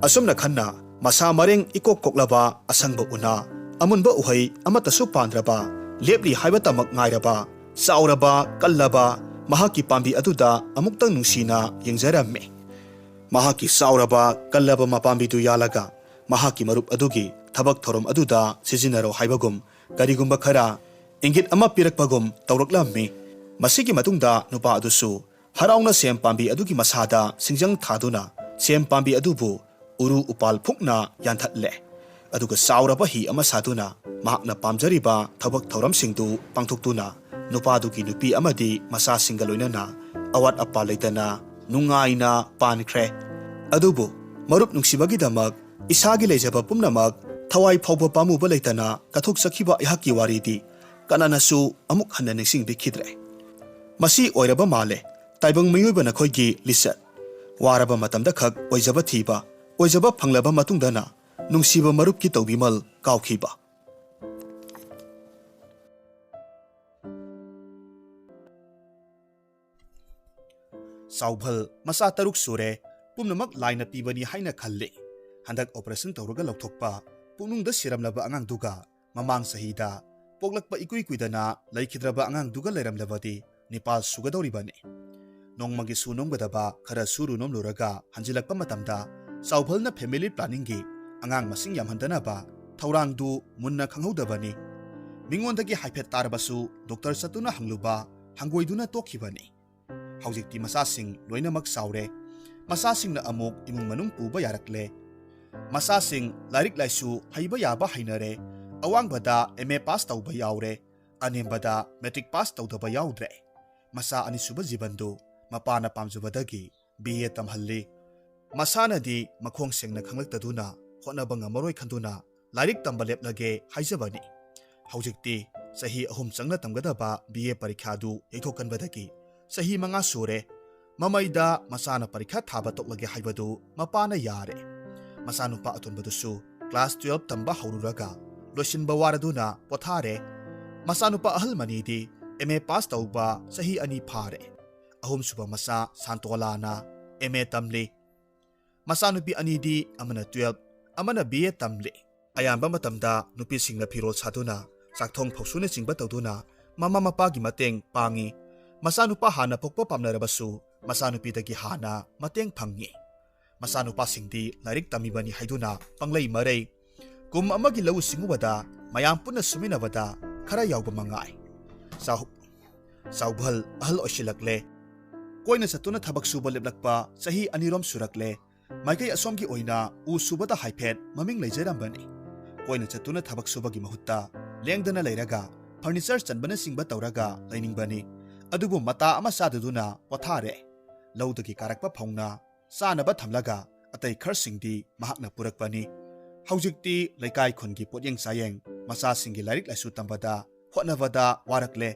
ꯑꯁꯨꯝꯅ ꯈꯟꯅ ꯃꯁꯥ ꯃꯔꯦꯡ ꯏꯀꯣꯛ ꯀꯣꯛꯂꯕ ꯑꯁꯪꯕ ꯎꯅꯥ, ꯑꯃꯨꯟꯕ ꯎꯍꯩ ꯑꯃꯠꯇꯁꯨ ꯄꯥꯟꯗ꯭ꯔꯕ, ꯂꯦꯞꯂꯤ ꯍꯥꯏꯕꯇꯃꯛ ꯉꯥꯏꯔꯕ, ꯆꯥꯎꯔꯕ, ꯀꯜꯂꯕ ꯃꯍꯥꯛꯀꯤ ꯄꯥꯝꯕꯤ ꯑꯗꯨꯗ ꯑꯃꯨꯛꯇꯪ ꯅꯨꯡꯁꯤꯅ ꯌꯦꯡꯖꯔꯝꯃꯤ꯫ ꯃꯍꯥꯛꯀꯤ ꯆꯥꯎꯔꯕ, ꯀꯜꯂꯕ ꯃꯄꯥꯝꯕꯤꯗꯨ ꯌꯥꯜꯂꯒ ꯃꯍꯥꯛꯀꯤ ꯃꯔꯨꯞ ꯑꯗꯨꯒꯤ ꯊꯕꯛ ꯊꯧꯔꯝ ꯑꯗꯨꯗ ꯁꯤꯖꯤꯟꯅꯔꯣ ꯍꯥꯏꯕꯒꯨꯝ ꯀꯔꯤꯒꯨꯝꯕ ꯈꯔ ꯏꯪꯒꯤꯠ ꯑꯃ ꯄꯤꯔꯛꯄꯒꯨꯝ ꯇꯧꯔꯛꯂꯝꯃꯤ꯫ ꯃꯁꯤꯒꯤ ꯃꯇꯨꯡꯗ ꯅꯨꯄꯥ ꯑꯗꯨꯁꯨ ꯍꯔꯥꯎꯅ ꯁꯦꯝ ꯄꯥꯝꯕꯤ ꯑꯗꯨꯒꯤ ꯃꯁꯥꯗ ꯁꯤꯡꯖꯪ ꯊꯥꯗꯨꯅ ꯁꯦꯝ ꯄꯥꯝꯕꯤ ꯑꯗꯨꯕꯨ ꯎꯔꯨ ꯎꯄꯥꯜ ꯐꯨꯛꯅ ꯌꯥꯟꯊꯠꯂꯦ꯫ ꯑꯗꯨꯒ ꯆꯥꯎꯔꯕ ꯍꯤ ꯑꯃ ꯁꯥꯗꯨꯅ ꯃꯍꯥꯛꯅ ꯄꯥꯝꯖꯔꯤꯕ ꯊꯕꯛ ꯊꯧꯔꯝꯁꯤꯡꯗꯨ ꯄꯥꯡꯊꯣꯛꯇꯨꯅ ꯅꯨꯄꯥꯗꯨꯒꯤ ꯅꯨꯄꯤ ꯑꯃꯗꯤ ꯃꯆꯥꯁꯤꯡꯒ ꯂꯣꯏꯅꯅ ꯑꯋꯥꯠ ꯑꯄꯥ ꯂꯩꯇꯅ ꯅꯨꯡꯉꯥꯏꯅ ꯄꯥꯟꯈ꯭ꯔꯦ꯫ ꯑꯗꯨꯕꯨ ꯃꯔꯨꯞ ꯅꯨꯡꯁꯤꯕꯒꯤꯗꯃꯛ ꯏꯁꯥꯒꯤ ꯂꯩꯖꯕ ꯄꯨꯝꯅꯃꯛ ꯊꯋꯥꯏ ꯐꯥꯎꯕ ꯄꯥꯝꯃꯨꯕ ꯂꯩꯇꯅ ꯀꯠꯊꯣꯛꯆꯈꯤꯕ ꯑꯩꯍꯥꯛꯀꯤ ꯋꯥꯔꯤꯗꯤ ꯀꯅꯥꯅꯁꯨ ꯑꯃꯨꯛ ꯍꯟꯅ ꯅꯤꯡꯁꯤꯡꯕꯤꯈꯤꯗ꯭ꯔꯦ꯫ ꯃꯁꯤ ꯑꯣꯏꯔꯕ ꯃꯥꯜꯂꯦ ꯇꯥꯏꯕꯪ ꯃꯤꯑꯣꯏꯕ ꯅꯈꯣꯏꯒꯤ ꯂꯤꯆꯠ꯫ ꯋꯥꯔꯕ ꯃꯇꯝꯗ ꯈꯛ ꯑꯣꯏꯖꯕ ꯊꯤꯕ, ꯑꯣꯏꯖꯕ ꯐꯪꯂꯕ ꯃꯇꯨꯡꯗꯅ ꯅꯨꯡꯁꯤꯕ ꯃꯔꯨꯞꯀꯤ ꯇꯧꯕꯤꯃꯜ ꯀꯥꯎꯈꯤꯕ꯫ ꯆꯥꯎꯚꯜ ꯃꯆꯥ ꯇꯔꯨꯛ ꯁꯨꯔꯦ꯫ ꯄꯨꯝꯅꯃꯛ ꯂꯥꯏꯅ ꯄꯤꯕꯅꯤ ꯍꯥꯏꯅ ꯈꯜꯂꯤ꯫ ꯍꯟꯗꯛ operation ꯇꯧꯔꯒ ꯂꯧꯊꯣꯛꯄ ꯄꯨꯛꯅꯨꯡꯗ ꯁꯤꯔꯝꯂꯕ ꯑꯉꯥꯡꯗꯨꯒ ꯃꯃꯥꯡ ꯆꯍꯤꯗ ꯄꯣꯛꯂꯛꯄ ꯏꯀꯨꯏ ꯀꯨꯏꯗꯅ ꯂꯩꯈꯤꯗ꯭ꯔꯕ ꯑꯉꯥꯡꯗꯨꯒ ꯂꯩꯔꯝꯂꯕꯗꯤ ꯅꯤꯄꯥꯜ ꯁꯨꯒꯗꯧꯔꯤꯕꯅꯤ꯫ ꯅꯣꯡꯃꯒꯤ ꯁꯨ ꯅꯣꯝꯒꯗꯕ ꯈꯔ ꯁꯨꯔꯨ ꯅꯣꯝꯂꯨꯔꯒ ꯍꯟꯖꯤꯜꯂꯛꯄ ꯃꯇꯝꯗ ꯆꯥꯎꯚꯜꯅ family planningꯒꯤ ꯑꯉꯥꯡ ꯃꯁꯤꯡ ꯌꯥꯝꯍꯟꯗꯅꯕ ꯊꯧꯔꯥꯡꯗꯨ ꯃꯨꯟꯅ ꯈꯪꯍꯧꯗꯕꯅꯤ꯫ ꯃꯤꯉꯣꯟꯗꯒꯤ ꯍꯥꯏꯐꯦꯠ ꯇꯥꯔꯕꯁꯨ ꯗꯣꯛꯇꯔ ꯆꯠꯇꯨꯅ ꯍꯪꯂꯨꯕ ꯍꯪꯒꯣꯏꯗꯨꯅ ꯇꯣꯛꯈꯤꯕꯅꯤ꯫ ꯍꯧꯖꯤꯛꯇꯤ ꯃꯆꯥꯁꯤꯡ ꯂꯣꯏꯅꯃꯛ ꯆꯥꯎꯔꯦ꯫ ꯃꯆꯥꯁꯤꯡꯅ ꯑꯃꯨꯛ ꯏꯃꯨꯡ ꯃꯅꯨꯡ ꯄꯨꯕ ꯌꯥꯔꯛꯂꯦ꯫ ꯃꯆꯥꯁꯤꯡ ꯂꯥꯏꯔꯤꯛ ꯂꯥꯏꯁꯨ ꯍꯩꯕ ꯌꯥꯕ ꯍꯩꯅꯔꯦ꯫ ꯑꯋꯥꯡꯕꯗ M A pass ꯇꯧꯕ ꯌꯥꯎꯔꯦ꯫ ꯑꯅꯦꯝꯕꯗ matric pass ꯇꯧꯗꯕ ꯌꯥꯎꯗ꯭ꯔꯦ꯫ ꯃꯆꯥ ꯑꯅꯤꯁꯨꯕ ꯖꯤꯕꯟꯗꯨ ꯃꯄꯥꯅ ꯄꯥꯝꯖꯕꯗꯒꯤ B A ꯇꯝꯍꯜꯂꯤ꯫ ꯃꯁꯥꯅꯗꯤ ꯃꯈꯣꯡ ꯁꯦꯡꯅ ꯈꯪꯂꯛꯇꯗꯨꯅ ꯍꯣꯠꯅꯕ ꯉꯝꯃꯔꯣꯏ ꯈꯟꯗꯨꯅ ꯂꯥꯏꯔꯤꯛ ꯇꯝꯕ ꯂꯦꯞꯂꯒꯦ ꯍꯥꯏꯖꯕꯅꯤ꯫ ꯍꯧꯖꯤꯛꯇꯤ ꯆꯍꯤ ꯑꯍꯨꯝ ꯆꯪꯅ ꯇꯝꯒꯗꯕ B A ꯄꯔꯤꯈ꯭ꯌꯥꯗꯨ ꯌꯩꯊꯣꯛꯀꯟꯕꯗꯒꯤ ꯆꯍꯤ ꯃꯉꯥ ꯁꯨꯔꯦ꯫ ꯃꯃꯩꯗ ꯃꯆꯥꯅ ꯄꯔꯤꯈ꯭ꯌꯥ ꯊꯥꯕ ꯇꯣꯛꯂꯒꯦ ꯍꯥꯏꯕꯗꯨ ꯃꯄꯥꯅ ꯌꯥꯔꯦ꯫ ꯃꯆꯥꯅꯨꯄꯥ ꯑꯇꯣꯟꯕꯗꯨꯁꯨ class twelve ꯇꯝꯕ ꯍꯧꯔꯨꯔꯒ ꯂꯣꯏꯁꯤꯟꯕ ꯋꯥꯔꯗꯨꯅ ꯄꯣꯊꯥꯔꯦ꯫ ꯃꯆꯥꯅꯨꯄꯥ ꯑꯍꯜ ꯃꯅꯤꯗꯤ ꯑꯦꯝ ꯑꯦ ꯄꯥꯁ ꯇꯧꯕ ꯆꯍꯤ ꯑꯅꯤ ꯐꯥꯔꯦ꯫ ꯑꯍꯨꯝꯁꯨꯕ ꯃꯆꯥ ꯁꯥꯟꯇꯣꯂꯥꯅ ꯑꯦꯝ ꯑꯦ ꯇꯝꯂꯤ꯫ ꯃꯆꯥꯅꯨꯄꯤ ꯑꯅꯤꯗꯤ ꯑꯃꯅ ꯇꯨꯌꯦꯜꯐ, ꯑꯃꯅ ꯕꯤ ꯑꯦ ꯇꯝꯂꯤ꯫ ꯑꯌꯥꯝꯕ ꯃꯇꯝꯗ ꯅꯨꯄꯤꯁꯤꯡꯅ ꯐꯤꯔꯣꯜ ꯁꯥꯗꯨꯅ, ꯆꯥꯛꯊꯣꯡ ꯐꯧꯁꯨꯅꯆꯤꯡꯕ ꯇꯧꯗꯨꯅ ꯃꯃꯥ ꯃꯄꯥꯒꯤ ꯃꯇꯦꯡ ꯄꯥꯡꯉꯤ꯫ ꯃꯆꯥꯅꯨꯄꯥ ꯍꯥꯟꯅ ꯄꯣꯛꯄ ꯄꯥꯝꯅꯔꯕꯁꯨ ꯃꯆꯥꯅꯨꯄꯤꯗꯒꯤ ꯍꯥꯟꯅ ꯃꯇꯦꯡ ꯐꯪꯉꯤ꯫ ꯃꯆꯥꯅꯨꯄꯥꯁꯤꯡꯗꯤ ꯂꯥꯏꯔꯤꯛ ꯇꯝꯃꯤꯕꯅꯤ ꯍꯥꯏꯗꯨꯅ ꯄꯪꯂꯩ ꯃꯔꯩ꯫ ꯀꯨꯝ ꯑꯃꯒꯤ ꯂꯧꯎ ꯁꯤꯡꯎꯕꯗ ꯃꯌꯥꯝ ꯄꯨꯟꯅ ꯁꯨꯃꯤꯟꯅꯕꯗ ꯈꯔ ꯌꯥꯎꯕ ꯃꯉꯥꯏ꯫ ꯆꯥꯎ-, ꯆꯥꯎꯚꯜ ꯑꯍꯜ ꯑꯣꯏꯁꯤꯜꯂꯛꯂꯦ꯫ ꯀꯣꯏꯅ ꯆꯠꯇꯨꯅ ꯊꯕꯛ ꯁꯨꯕ ꯂꯦꯞꯂꯛꯄ ꯆꯍꯤ ꯑꯅꯤꯔꯣꯝ ꯁꯨꯔꯛꯂꯦ꯫ ꯃꯥꯏꯀꯩ ꯑꯁꯣꯝꯒꯤ ꯑꯣꯏꯅ ꯎ ꯁꯨꯕꯗ ꯍꯥꯏꯐꯦꯠ ꯃꯃꯤꯡ ꯂꯩꯖꯔꯝꯕꯅꯤ꯫ ꯀꯣꯏꯅ ꯆꯠꯇꯨꯅ ꯊꯕꯛ ꯁꯨꯕꯒꯤ ꯃꯍꯨꯠꯇ ꯂꯦꯡꯗꯅ ꯂꯩꯔꯒ ꯐꯔꯅꯤꯆꯔ ꯆꯟꯕꯅꯆꯤꯡꯕ ꯇꯧꯔꯒ ꯂꯩꯅꯤꯡꯕꯅꯤ꯫ ꯑꯗꯨꯕꯨ ꯃꯇꯥ ꯑꯃ ꯆꯥꯗꯗꯨꯅ ꯄꯣꯊꯥꯔꯦ꯫ ꯂꯧꯗꯒꯤ ꯀꯥꯔꯛꯄ ꯐꯧꯅ ꯆꯥꯅꯕ ꯊꯝꯂꯒ ꯑꯇꯩ ꯈꯔꯁꯤꯡꯗꯤ ꯃꯍꯥꯛꯅ ꯄꯨꯔꯛꯄꯅꯤ꯫ ꯍꯧꯖꯤꯛꯇꯤ ꯂꯩꯀꯥꯏ ꯈꯨꯟꯒꯤ ꯄꯣꯠꯌꯦꯡ ꯆꯥꯌꯦꯡ, ꯃꯆꯥꯁꯤꯡꯒꯤ ꯂꯥꯏꯔꯤꯛ ꯂꯥꯏꯁꯨ ꯇꯝꯕꯗ ꯍꯣꯠꯅꯕꯗ ꯋꯥꯔꯛꯂꯦ꯫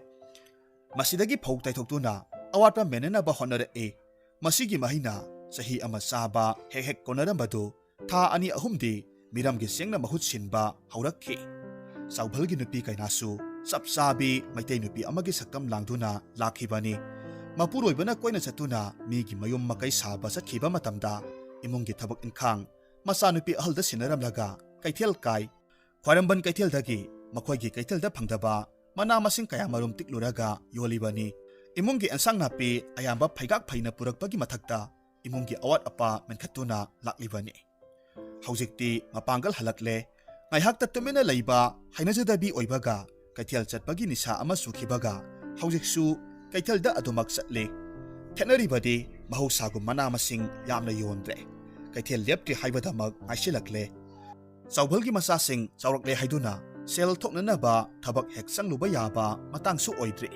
ꯃꯁꯤꯗꯒꯤ ꯐꯧ ꯇꯩꯊꯣꯛꯇꯨꯅ ꯑꯋꯥꯠꯄ ꯃꯦꯟꯅꯅꯕ ꯍꯣꯠꯅꯔꯛꯏ꯫ ꯃꯁꯤꯒꯤ ꯃꯍꯩꯅ ꯆꯍꯤ ꯑꯃ ꯆꯥꯕ ꯍꯦꯛ ꯍꯦꯛ ꯀꯣꯟꯅꯔꯝꯕꯗꯨ ꯊꯥ ꯑꯅꯤ ꯑꯍꯨꯝꯗꯤ ꯃꯤꯔꯝꯒꯤ ꯆꯦꯡꯅ ꯃꯍꯨꯠ ꯁꯤꯟꯕ ꯍꯧꯔꯛꯈꯤ꯫ ꯆꯥꯎꯚꯜꯒꯤ ꯅꯨꯄꯤ ꯀꯩꯅꯥꯁꯨ ꯆꯞ ꯆꯥꯕꯤ ꯃꯩꯇꯩ ꯅꯨꯄꯤ ꯑꯃꯒꯤ ꯁꯛꯇꯝ ꯂꯥꯡꯗꯨꯅ ꯂꯥꯛꯈꯤꯕꯅꯤ꯫ ꯃꯄꯨꯔꯣꯏꯕꯅ ꯀꯣꯏꯅ ꯆꯠꯇꯨꯅ ꯃꯤꯒꯤ ꯃꯌꯨꯝ ꯃꯀꯩ ꯁꯥꯕ ꯆꯠꯈꯤꯕ ꯃꯇꯝꯗ ꯏꯃꯨꯡꯒꯤ ꯊꯕꯛ ꯏꯪꯈꯥꯡ ꯃꯆꯥꯅꯨꯄꯤ ꯑꯍꯜꯗ ꯁꯤꯟꯅꯔꯝꯂꯒ ꯀꯩꯊꯦꯜ ꯀꯥꯏ꯫ ꯈ꯭ꯋꯥꯏꯔꯝꯕꯟ ꯀꯩꯊꯦꯜꯗꯒꯤ ꯃꯈꯣꯏꯒꯤ ꯀꯩꯊꯦꯜꯗ ꯐꯪꯗꯕ ꯃꯅꯥ ꯃꯁꯤꯡ ꯀꯌꯥꯃꯔꯨꯝ ꯇꯤꯛꯂꯨꯔꯒ ꯌꯣꯜꯂꯤꯕꯅꯤ꯫ ꯏꯃꯨꯡꯒꯤ ꯑꯦꯟꯁꯥꯡ ꯅꯥꯄꯤ ꯑꯌꯥꯝꯕ ꯐꯩꯒꯥꯛ ꯐꯩꯅ ꯄꯨꯔꯛꯄꯒꯤ ꯃꯊꯛꯇ ꯏꯃꯨꯡꯒꯤ ꯑꯋꯥꯠ ꯑꯄꯥ ꯃꯦꯟꯈꯠꯇꯨꯅ ꯂꯥꯛꯂꯤꯕꯅꯤ꯫ ꯍꯧꯖꯤꯛꯇꯤ ꯃꯄꯥꯡꯒꯜ ꯍꯜꯂꯛꯂꯦ꯫ ꯉꯥꯏꯍꯥꯛꯇ ꯇꯨꯃꯤꯟꯅ ꯂꯩꯕ ꯍꯩꯅꯖꯗꯕꯤ ꯑꯣꯏꯕꯒ ꯀꯩꯊꯦꯜ ꯆꯠꯄꯒꯤ ꯅꯤꯁꯥ ꯑꯃ ꯆꯨꯈꯤꯕꯒ ꯍꯧꯖꯤꯛꯁꯨ ꯀꯩꯊꯦꯜꯗ ꯑꯗꯨꯃꯛ ꯆꯠꯂꯤ꯫ ꯈꯦꯠꯅꯔꯤꯕꯗꯤ ꯃꯍꯧꯁꯥꯒꯨꯝ ꯃꯅꯥ ꯃꯁꯤꯡ ꯌꯥꯝꯅ ꯌꯣꯟꯗ꯭ꯔꯦ꯫ ꯀꯩꯊꯦꯜ ꯂꯦꯞꯇ꯭ꯔꯤ ꯍꯥꯏꯕꯗꯃꯛ ꯉꯥꯏꯁꯤꯜꯂꯛꯂꯦ꯫ ꯆꯥꯎꯚꯜꯒꯤ ꯃꯆꯥꯁꯤꯡ ꯆꯥꯎꯔꯛꯂꯦ ꯍꯥꯏꯗꯨꯅ ꯁꯦꯜ ꯊꯣꯛꯅꯅꯕ ꯊꯕꯛ ꯍꯦꯛ ꯆꯪꯂꯨꯕ ꯌꯥꯕ ꯃꯇꯥꯡꯁꯨ ꯑꯣꯏꯗ꯭ꯔꯤ꯫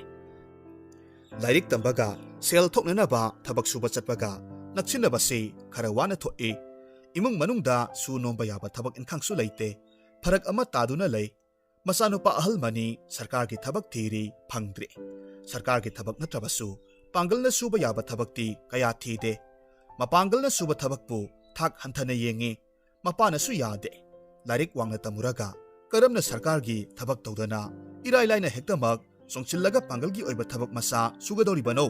ꯂꯥꯏꯔꯤꯛ ꯇꯝꯕꯒ ꯁꯦꯜ ꯊꯣꯛꯅꯅꯕ ꯊꯕꯛ ꯁꯨꯕ ꯆꯠꯄꯒ ꯅꯛꯁꯤꯟꯅꯕꯁꯤ ꯈꯔ ꯋꯥꯅ ꯊꯣꯛꯏ꯫ ꯏꯃꯨꯡ ꯃꯅꯨꯡꯗ ꯁꯨ ꯅꯣꯝꯕ ꯌꯥꯕ ꯊꯕꯛ ꯏꯪꯈꯥꯡꯁꯨ ꯂꯩꯇꯦ꯫ ꯐꯔꯛ ꯑꯃ ꯇꯥꯗꯨꯅ ꯂꯩ꯫ ꯃꯆꯥꯅꯨꯄꯥ ꯑꯍꯜꯃꯅꯤ ꯁꯔꯀꯥꯔꯒꯤ ꯊꯕꯛ ꯊꯤꯔꯤ, ꯐꯪꯗ꯭ꯔꯤ꯫ ꯁꯔꯀꯥꯔꯒꯤ ꯊꯕꯛ ꯅꯠꯇ꯭ꯔꯕꯁꯨ ꯄꯥꯡꯒꯜꯅ ꯁꯨꯕ ꯌꯥꯕ ꯊꯕꯛꯇꯤ ꯀꯌꯥ ꯊꯤꯗꯦ꯫ ꯃꯄꯥꯡꯒꯜꯅ ꯁꯨꯕ ꯊꯕꯛꯄꯨ ꯊꯥꯛ ꯍꯟꯊꯅ ꯌꯦꯡꯉꯤ꯫ ꯃꯄꯥꯅꯁꯨ ꯌꯥꯗꯦ꯫ ꯂꯥꯏꯔꯤꯛ ꯋꯥꯡꯅ ꯇꯝꯃꯨꯔꯒ ꯀꯔꯝꯅ ꯁꯔꯀꯥꯔꯒꯤ ꯊꯕꯛ ꯇꯧꯗꯅ ꯏꯔꯥꯏ ꯂꯥꯏꯅ ꯍꯦꯛꯇꯃꯛ ꯆꯣꯡꯁꯤꯜꯂꯒ ꯄꯥꯡꯒꯜꯒꯤ ꯑꯣꯏꯕ ꯊꯕꯛ ꯃꯆꯥ ꯁꯨꯒꯗꯧꯔꯤꯕꯅꯣ?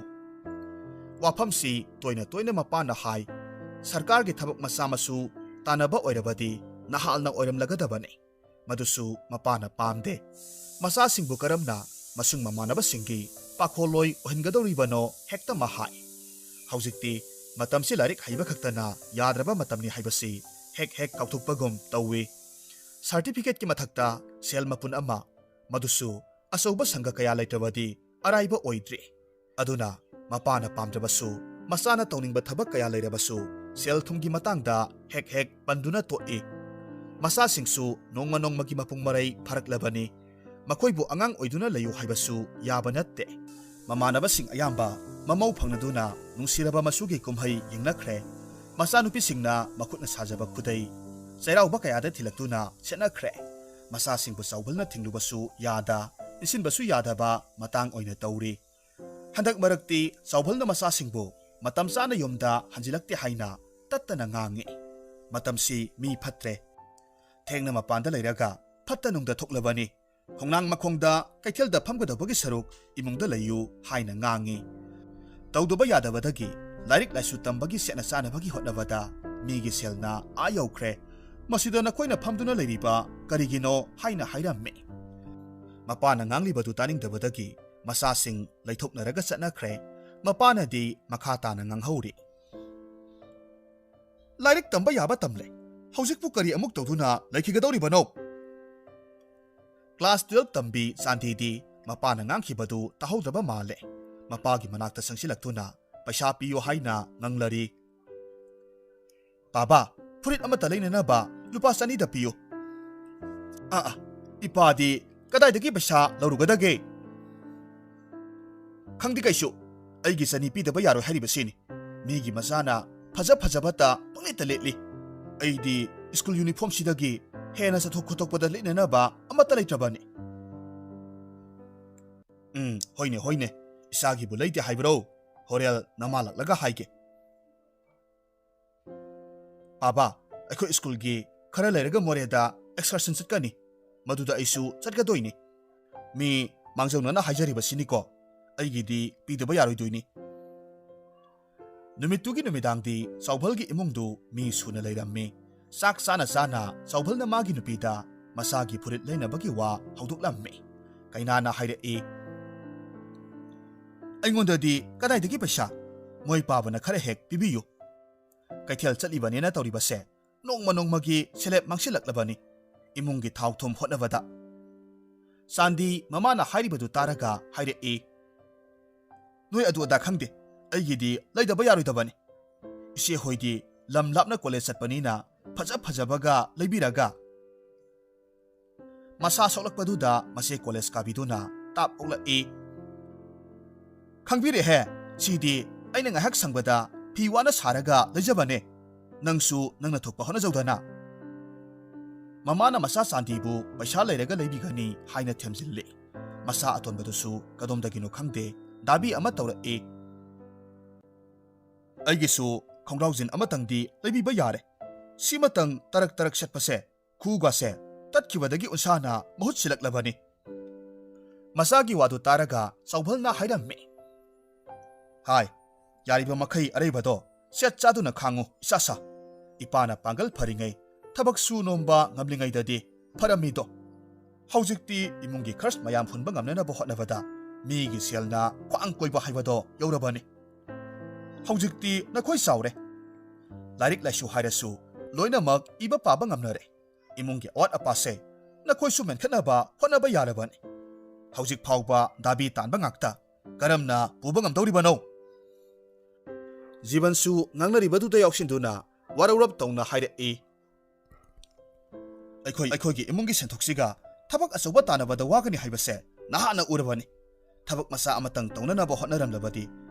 ꯋꯥꯐꯝꯁꯤ ꯇꯣꯏꯅ ꯇꯣꯏꯅ ꯃꯄꯥꯅ ꯍꯥꯏ꯫ ꯁꯔꯀꯥꯔꯒꯤ ꯊꯕꯛ ꯃꯆꯥ ꯃꯁꯨ ꯇꯥꯟꯅꯕ ꯑꯣꯏꯔꯕꯗꯤ ꯅꯍꯥꯜꯅ ꯑꯣꯏꯔꯝꯂꯒꯗꯕꯅꯤ꯫ ꯃꯗꯨꯁꯨ ꯃꯄꯥꯅ ꯄꯥꯝꯗꯦ꯫ ꯃꯆꯥꯁꯤꯡꯕꯨ ꯀꯔꯝꯅ ꯃꯁꯨꯡ ꯃꯃꯥꯟꯅꯕꯁꯤꯡꯒꯤ ꯄꯥꯈꯣꯜꯂꯣꯏ ꯑꯣꯏꯍꯟꯒꯗꯧꯔꯤꯕꯅꯣ ꯍꯦꯛꯇ ꯃꯍꯥꯏ꯫ ꯍꯧꯖꯤꯛꯇꯤ ꯃꯇꯝꯁꯤ ꯂꯥꯏꯔꯤꯛ ꯍꯩꯕ ꯈꯛꯇꯅ ꯌꯥꯗ꯭ꯔꯕ ꯃꯇꯝꯅꯤ ꯍꯥꯏꯕꯁꯤ ꯍꯦꯛ ꯍꯦꯛ ꯀꯥꯎꯊꯣꯛꯄꯒꯨꯝ ꯇꯧꯏ꯫ ꯁꯥꯔꯇꯤꯐꯤꯀꯦꯠꯀꯤ ꯃꯊꯛꯇ ꯁꯦꯜ ꯃꯄꯨꯟ ꯑꯃ, ꯃꯗꯨꯁꯨ ꯑꯆꯧꯕ ꯁꯪꯒ ꯀꯌꯥ ꯂꯩꯇ꯭ꯔꯕꯗꯤ ꯑꯔꯥꯏꯕ ꯑꯣꯏꯗ꯭ꯔꯤ꯫ ꯑꯗꯨꯅ ꯃꯄꯥꯅ ꯄꯥꯝꯗ꯭ꯔꯕꯁꯨ, ꯃꯆꯥꯅ ꯇꯧꯅꯤꯡꯕ ꯊꯕꯛ ꯀꯌꯥ ꯂꯩꯔꯕꯁꯨ, ꯁꯦꯜ ꯊꯨꯝꯒꯤ ꯃꯇꯥꯡꯗ ꯍꯦꯛ ꯍꯦꯛ ꯄꯟꯗꯨꯅ ꯇꯣꯛꯏ꯫ ꯃꯆꯥꯁꯤꯡꯁꯨ ꯅꯣꯡꯃ ꯅꯣꯡꯃꯒꯤ ꯃꯄꯨꯡ ꯃꯔꯩ ꯐꯔꯛꯂꯕꯅꯤ꯫ ꯃꯈꯣꯏꯕꯨ ꯑꯉꯥꯡ ꯑꯣꯏꯗꯨꯅ ꯂꯩꯌꯨ ꯍꯥꯏꯕꯁꯨ ꯌꯥꯕ ꯅꯠꯇꯦ꯫ ꯃꯃꯥꯟꯅꯕꯁꯤꯡ ꯑꯌꯥꯝꯕ ꯃꯃꯧ ꯐꯪꯅꯗꯨꯅ ꯅꯨꯡꯁꯤꯔꯕ ꯃꯆꯨꯒꯤ ꯀꯨꯝꯍꯩ ꯌꯦꯡꯅꯈ꯭ꯔꯦ꯫ ꯃꯆꯥꯅꯨꯄꯤꯁꯤꯡꯅ ꯃꯈꯨꯠꯅ ꯁꯥꯖꯕ ꯈꯨꯗꯩ, ꯆꯩꯔꯥꯎꯕ ꯀꯌꯥꯗ ꯊꯤꯜꯂꯛꯇꯨꯅ ꯁꯦꯠꯅꯈ꯭ꯔꯦ꯫ ꯃꯆꯥꯁꯤꯡꯕꯨ ꯆꯥꯎꯕꯜꯅ ꯊꯤꯡꯂꯨꯕꯁꯨ ꯌꯥꯗ, ꯏꯟꯁꯤꯟꯕꯁꯨ ꯌꯥꯗꯕ ꯃꯇꯥꯡ ꯑꯣꯏꯅ ꯇꯧꯔꯤ꯫ ꯍꯟꯗꯛ ꯃꯔꯛꯇꯤ ꯆꯥꯎꯕꯜꯅ ꯃꯆꯥꯁꯤꯡꯕꯨ ꯃꯇꯝ ꯆꯥꯅ ꯌꯨꯝꯗ ꯍꯟꯖꯤꯜꯂꯛꯇꯦ ꯍꯥꯏꯅ ꯇꯠꯇꯅ ꯉꯥꯡꯉꯤ꯫ ꯃꯇꯝꯁꯤ ꯃꯤ ꯐꯠꯇ꯭ꯔꯦ꯫ ꯊꯦꯡꯅ ꯃꯄꯥꯟꯗ ꯂꯩꯔꯒ ꯐꯠꯇ ꯅꯨꯡꯗ ꯊꯣꯛꯂꯕꯅꯤ꯫ ꯈꯣꯡꯅꯥꯡ ꯃꯈꯣꯡꯗ ꯀꯩꯊꯦꯜꯗ ꯐꯝꯒꯗꯧꯕꯒꯤ ꯁꯔꯨꯛ ꯏꯃꯨꯡꯗ ꯂꯩꯌꯨ ꯍꯥꯏꯅ ꯉꯥꯡꯉꯤ꯫ ꯇꯧꯗꯕ ꯌꯥꯗꯕꯗꯒꯤ ꯂꯥꯏꯔꯤꯛ ꯂꯥꯏꯁꯨ ꯇꯝꯕꯒꯤ ꯁꯦꯠꯅ ꯆꯥꯅꯕꯒꯤ ꯍꯣꯠꯅꯕꯗ ꯃꯤꯒꯤ ꯁꯦꯜꯅ ꯑꯥ ꯌꯧꯈ꯭ꯔꯦ꯫ ꯃꯁꯤꯗ ꯅꯈꯣꯏꯅ ꯐꯝꯗꯨꯅ ꯂꯩꯔꯤꯕ ꯀꯔꯤꯒꯤꯅꯣ ꯍꯥꯏꯅ ꯍꯥꯏꯔꯝꯃꯤ꯫ ꯃꯄꯥꯅ ꯉꯥꯡꯂꯤꯕꯗꯨ ꯇꯥꯅꯤꯡꯗꯕꯗꯒꯤ ꯃꯆꯥꯁꯤꯡ ꯂꯩꯊꯣꯛꯅꯔꯒ ꯆꯠꯅꯈ꯭ꯔꯦ꯫ ꯃꯄꯥꯅꯗꯤ ꯃꯈꯥ ꯇꯥꯅ ꯉꯥꯡꯍꯧꯔꯤ꯫ ꯂꯥꯏꯔꯤꯛ ꯇꯝꯕ ꯌꯥꯕ ꯇꯝꯂꯦ꯫ ꯍꯧꯖꯤꯛꯄꯨ ꯀꯔꯤ ꯑꯃꯨꯛ ꯇꯧꯗꯨꯅ ꯂꯩꯈꯤꯒꯗꯧꯔꯤꯕꯅꯣ? ꯀ꯭ꯂꯥꯁ ꯇꯨꯌꯦꯜꯐ ꯇꯝꯕꯤ ꯆꯥꯟꯗꯤꯗꯤ ꯃꯄꯥꯅ ꯉꯥꯡꯈꯤꯕꯗꯨ ꯇꯥꯍꯧꯗ꯭ꯔꯕ ꯃꯥꯜꯂꯦ꯫ ꯃꯄꯥꯒꯤ ꯃꯅꯥꯛꯇ ꯆꯪꯁꯤꯜꯂꯛꯇꯨꯅ ꯄꯩꯁꯥ ꯄꯤꯌꯨ ꯍꯥꯏꯅ ꯉꯥꯡꯂꯔꯤ꯫ "ꯕꯥꯕꯥ, ꯐꯨꯔꯤꯠ ꯑꯃꯠꯇ ꯂꯩꯅꯅꯕ ꯂꯨꯄꯥ ꯆꯅꯤꯗ ꯄꯤꯌꯨ꯫" "ꯑꯥ, ꯑꯥ, ꯏꯄꯥꯗꯤ ꯀꯗꯥꯏꯗꯒꯤ ꯄꯩꯁꯥ ꯂꯧꯔꯨꯒꯗꯒꯦ?" "ꯈꯪꯗꯦ ꯀꯩꯁꯨ, ꯑꯩꯒꯤ ꯆꯅꯤ ꯄꯤꯗꯕ ꯌꯥꯔꯣꯏ ꯍꯥꯏꯔꯤꯕꯁꯤꯅꯤ꯫ ꯃꯤꯒꯤ ꯃꯆꯥꯅ ꯐꯖ ꯐꯖꯕꯇ ꯄꯪꯂꯤꯠꯇ ꯂꯤꯠꯂꯤ꯫ ꯑꯩꯗꯤ ꯁ꯭ꯀꯨꯜ ꯌꯨꯅꯤꯐꯣꯔꯝꯁꯤꯗꯒꯤ ꯍꯦꯟꯅ ꯆꯠꯊꯣꯛ ꯈꯣꯠꯇꯣꯛꯄꯗ ꯂꯤꯠꯅꯅꯕ ꯑꯃꯠꯇ ꯂꯩꯇ꯭ꯔꯕꯅꯤ꯫" "ꯎꯝ, ꯍꯣꯏꯅꯦ, ꯍꯣꯏꯅꯦ, ꯏꯆꯥꯒꯤꯕꯨ ꯂꯩꯇꯦ ꯍꯥꯏꯕ꯭ꯔꯣ? ꯍꯣꯔꯦꯜ ꯅꯃꯥ ꯂꯥꯛꯂꯒ ꯍꯥꯏꯒꯦ꯫" "ꯕꯥꯕꯥ, ꯑꯩꯈꯣꯏ ꯁ꯭ꯀꯨꯜꯒꯤ ꯈꯔ ꯂꯩꯔꯒ ꯃꯣꯔꯦꯗ excursion ꯆꯠꯀꯅꯤ꯫ ꯃꯗꯨꯗ ꯑꯩꯁꯨ ꯆꯠꯀꯗꯣꯏꯅꯤ꯫" "ꯃꯤ ꯃꯥꯡꯖꯧꯅꯅ ꯍꯥꯏꯖꯔꯤꯕꯁꯤꯅꯤꯀꯣ꯫ ꯑꯩꯒꯤꯗꯤ ꯄꯤꯗꯕ ꯌꯥꯔꯣꯏꯗꯣꯏꯅꯤ꯫ ꯅꯨꯃꯤꯠꯇꯨꯒꯤ ꯅꯨꯃꯤꯗꯥꯡꯗꯤ ꯆꯥꯎꯕꯜꯒꯤ ꯏꯃꯨꯡꯗꯨ ꯃꯤ ꯁꯨꯅ ꯂꯩꯔꯝꯃꯤ꯫ ꯆꯥꯛ ꯆꯥꯅ ꯆꯥꯅ ꯆꯥꯎꯕꯜꯅ ꯃꯥꯒꯤ ꯅꯨꯄꯤꯗ ꯃꯆꯥꯒꯤ ꯐꯨꯔꯤꯠ ꯂꯩꯅꯕꯒꯤ ꯋꯥ ꯍꯧꯗꯣꯛꯂꯝꯃꯤ꯫ ꯀꯩꯅꯥꯅ ꯍꯥꯏꯔꯛꯏ, "ꯑꯩꯉꯣꯟꯗꯗꯤ ꯀꯗꯥꯏꯗꯒꯤ ꯄꯩꯁꯥ? ꯃꯣꯏ ꯄꯥꯕꯅ ꯈꯔ ꯍꯦꯛ ꯄꯤꯕꯤꯌꯨ꯫ ꯀꯩꯊꯦꯜ ꯆꯠꯂꯤꯕꯅꯦꯅ ꯇꯧꯔꯤꯕꯁꯦ ꯅꯣꯡꯃ ꯅꯣꯡꯃꯒꯤ ꯁꯦꯂꯦꯞ ꯃꯥꯡꯁꯤꯜꯂꯛꯂꯕꯅꯤ ꯏꯃꯨꯡꯒꯤ ꯊꯥꯎ ꯊꯨꯝ ꯍꯣꯠꯅꯕꯗ꯫" ꯆꯥꯟꯗꯤ ꯃꯃꯥꯅ ꯍꯥꯏꯔꯤꯕꯗꯨ ꯇꯥꯔꯒ ꯍꯥꯏꯔꯛꯏ, "ꯅꯣꯏ ꯑꯗꯨ ꯑꯗꯥ ꯈꯪꯗꯦ, ꯑꯩꯒꯤꯗꯤ ꯂꯩꯗꯕ ꯌꯥꯔꯣꯏꯗꯕꯅꯤ꯫ ꯏꯆꯦ ꯍꯣꯏꯗꯤ ꯂꯝ ꯂꯥꯞꯅ ꯀꯣꯂꯦꯖ ꯆꯠꯄꯅꯤꯅ ꯐꯖ ꯐꯖꯕꯒ ꯂꯩꯕꯤꯔꯒ꯫" ꯃꯁꯥ ꯁꯣꯛꯂꯛꯄꯗꯨꯗ ꯃꯆꯦ ꯀꯣꯂꯦꯖ ꯀꯥꯕꯤꯗꯨꯅ ꯇꯥꯞ ꯑꯣꯛꯂꯛꯏ, "ꯈꯪꯕꯤꯔꯦꯍꯦ, ꯁꯤꯗꯤ ꯑꯩꯅ ꯉꯥꯏꯍꯥꯛ ꯁꯪꯕꯗ ꯐꯤ ꯋꯥꯅ ꯁꯥꯔꯒ ꯂꯩꯖꯕꯅꯦ꯫ ꯅꯪꯁꯨ ꯅꯪꯅ ꯊꯣꯛꯄ ꯍꯣꯠꯅꯖꯧꯗꯅ꯫" ꯃꯃꯥꯅ ꯃꯆꯥ ꯆꯥꯟꯗꯤꯕꯨ ꯄꯩꯁꯥ ꯂꯩꯔꯒ ꯂꯩꯕꯤꯒꯅꯤ ꯍꯥꯏꯅ ꯊꯦꯝꯖꯤꯜꯂꯤ꯫ ꯃꯆꯥ ꯑꯇꯣꯟꯕꯗꯨꯁꯨ ꯀꯗꯣꯝꯗꯒꯤꯅꯣ ꯈꯪꯗꯦ, ꯗꯥꯕꯤ ꯑꯃ ꯇꯧꯔꯛꯏ, "ꯑꯩꯒꯤꯁꯨ ꯈꯣꯡꯒ꯭ꯔꯥꯎꯖꯤꯟ ꯑꯃꯇꯪꯗꯤ ꯂꯩꯕꯤꯕ ꯌꯥꯔꯦ꯫ ꯁꯤꯃꯇꯪ ꯇꯔꯛ ꯇꯔꯛ ꯁꯦꯠꯄꯁꯦ ꯈꯨꯒꯥꯁꯦ ꯇꯠꯈꯤꯕꯗꯒꯤ ꯎꯟꯁꯥꯅ ꯃꯍꯨꯠ ꯁꯤꯜꯂꯛꯂꯕꯅꯤ꯫" ꯃꯆꯥꯒꯤ ꯋꯥꯗꯨ ꯇꯥꯔꯒ ꯆꯥꯎꯕꯜꯅ ꯍꯥꯏꯔꯝꯃꯤ, "ꯍꯥꯏ, ꯌꯥꯔꯤꯕ ꯃꯈꯩ ꯑꯔꯩꯕꯗꯣ ꯁꯦꯠ ꯆꯥꯗꯨꯅ ꯈꯥꯡꯉꯨ ꯏꯆꯥꯁꯥ꯫ ꯏꯄꯥꯅ ꯄꯥꯡꯒꯜ ꯐꯔꯤꯉꯩ ꯊꯕꯛ ꯁꯨ ꯅꯣꯝꯕ ꯉꯝꯂꯤꯉꯩꯗꯗꯤ ꯐꯔꯝꯃꯤꯗꯣ꯫ ꯍꯧꯖꯤꯛꯇꯤ ꯏꯃꯨꯡꯒꯤ ꯈꯔꯆ ꯃꯌꯥꯝ ꯍꯨꯟꯕ ꯉꯝꯅꯅꯕ ꯍꯣꯠꯅꯕꯗ ꯃꯤꯒꯤ ꯁꯦꯜꯅ ꯈ꯭ꯋꯥꯡ ꯀꯣꯏꯕ ꯍꯥꯏꯕꯗꯣ ꯌꯧꯔꯕꯅꯤ꯫ ꯍꯧꯖꯤꯛꯇꯤ ꯅꯈꯣꯏ ꯆꯥꯎꯔꯦ꯫ ꯂꯥꯏꯔꯤꯛ ꯂꯥꯏꯁꯨ ꯍꯥꯏꯔꯁꯨ ꯂꯣꯏꯅꯃꯛ ꯏꯕ ꯄꯥꯕ ꯉꯝꯅꯔꯦ꯫ ꯏꯃꯨꯡꯒꯤ ꯑꯋꯥꯠ ꯑꯄꯥꯁꯦ ꯅꯈꯣꯏꯁꯨ ꯃꯦꯟꯈꯠꯅꯕ ꯍꯣꯠꯅꯕ ꯌꯥꯔꯕꯅꯤ꯫ ꯍꯧꯖꯤꯛ ꯐꯥꯎꯕ ꯗꯥꯕꯤ ꯇꯥꯟꯕ ꯉꯥꯛꯇ ꯀꯔꯝꯅ ꯄꯨꯕ ꯉꯝꯗꯧꯔꯤꯕꯅꯣ?" ꯖꯤꯕꯟꯁꯨ ꯉꯥꯡꯅꯔꯤꯕꯗꯨꯗ ꯌꯥꯎꯁꯤꯟꯗꯨꯅ ꯋꯥꯔꯧꯔꯞ ꯇꯧꯅ ꯍꯥꯏꯔꯛꯏ, "ꯑꯩꯈꯣꯏ, ꯑꯩꯈꯣꯏꯒꯤ ꯏꯃꯨꯡꯒꯤ ꯁꯦꯟꯊꯣꯛꯁꯤꯒ ꯊꯕꯛ ꯑꯆꯧꯕ ꯇꯥꯟꯅꯕꯗ ꯋꯥꯒꯅꯤ ꯍꯥꯏꯕꯁꯦ ꯅꯍꯥꯟꯅ ꯎꯔꯕꯅꯤ꯫ ꯊꯕꯛ ꯃꯆꯥ ꯑꯃꯇꯪ ꯇꯧꯅꯅꯕ ꯍꯣꯠꯅꯔꯝꯂꯕꯗꯤ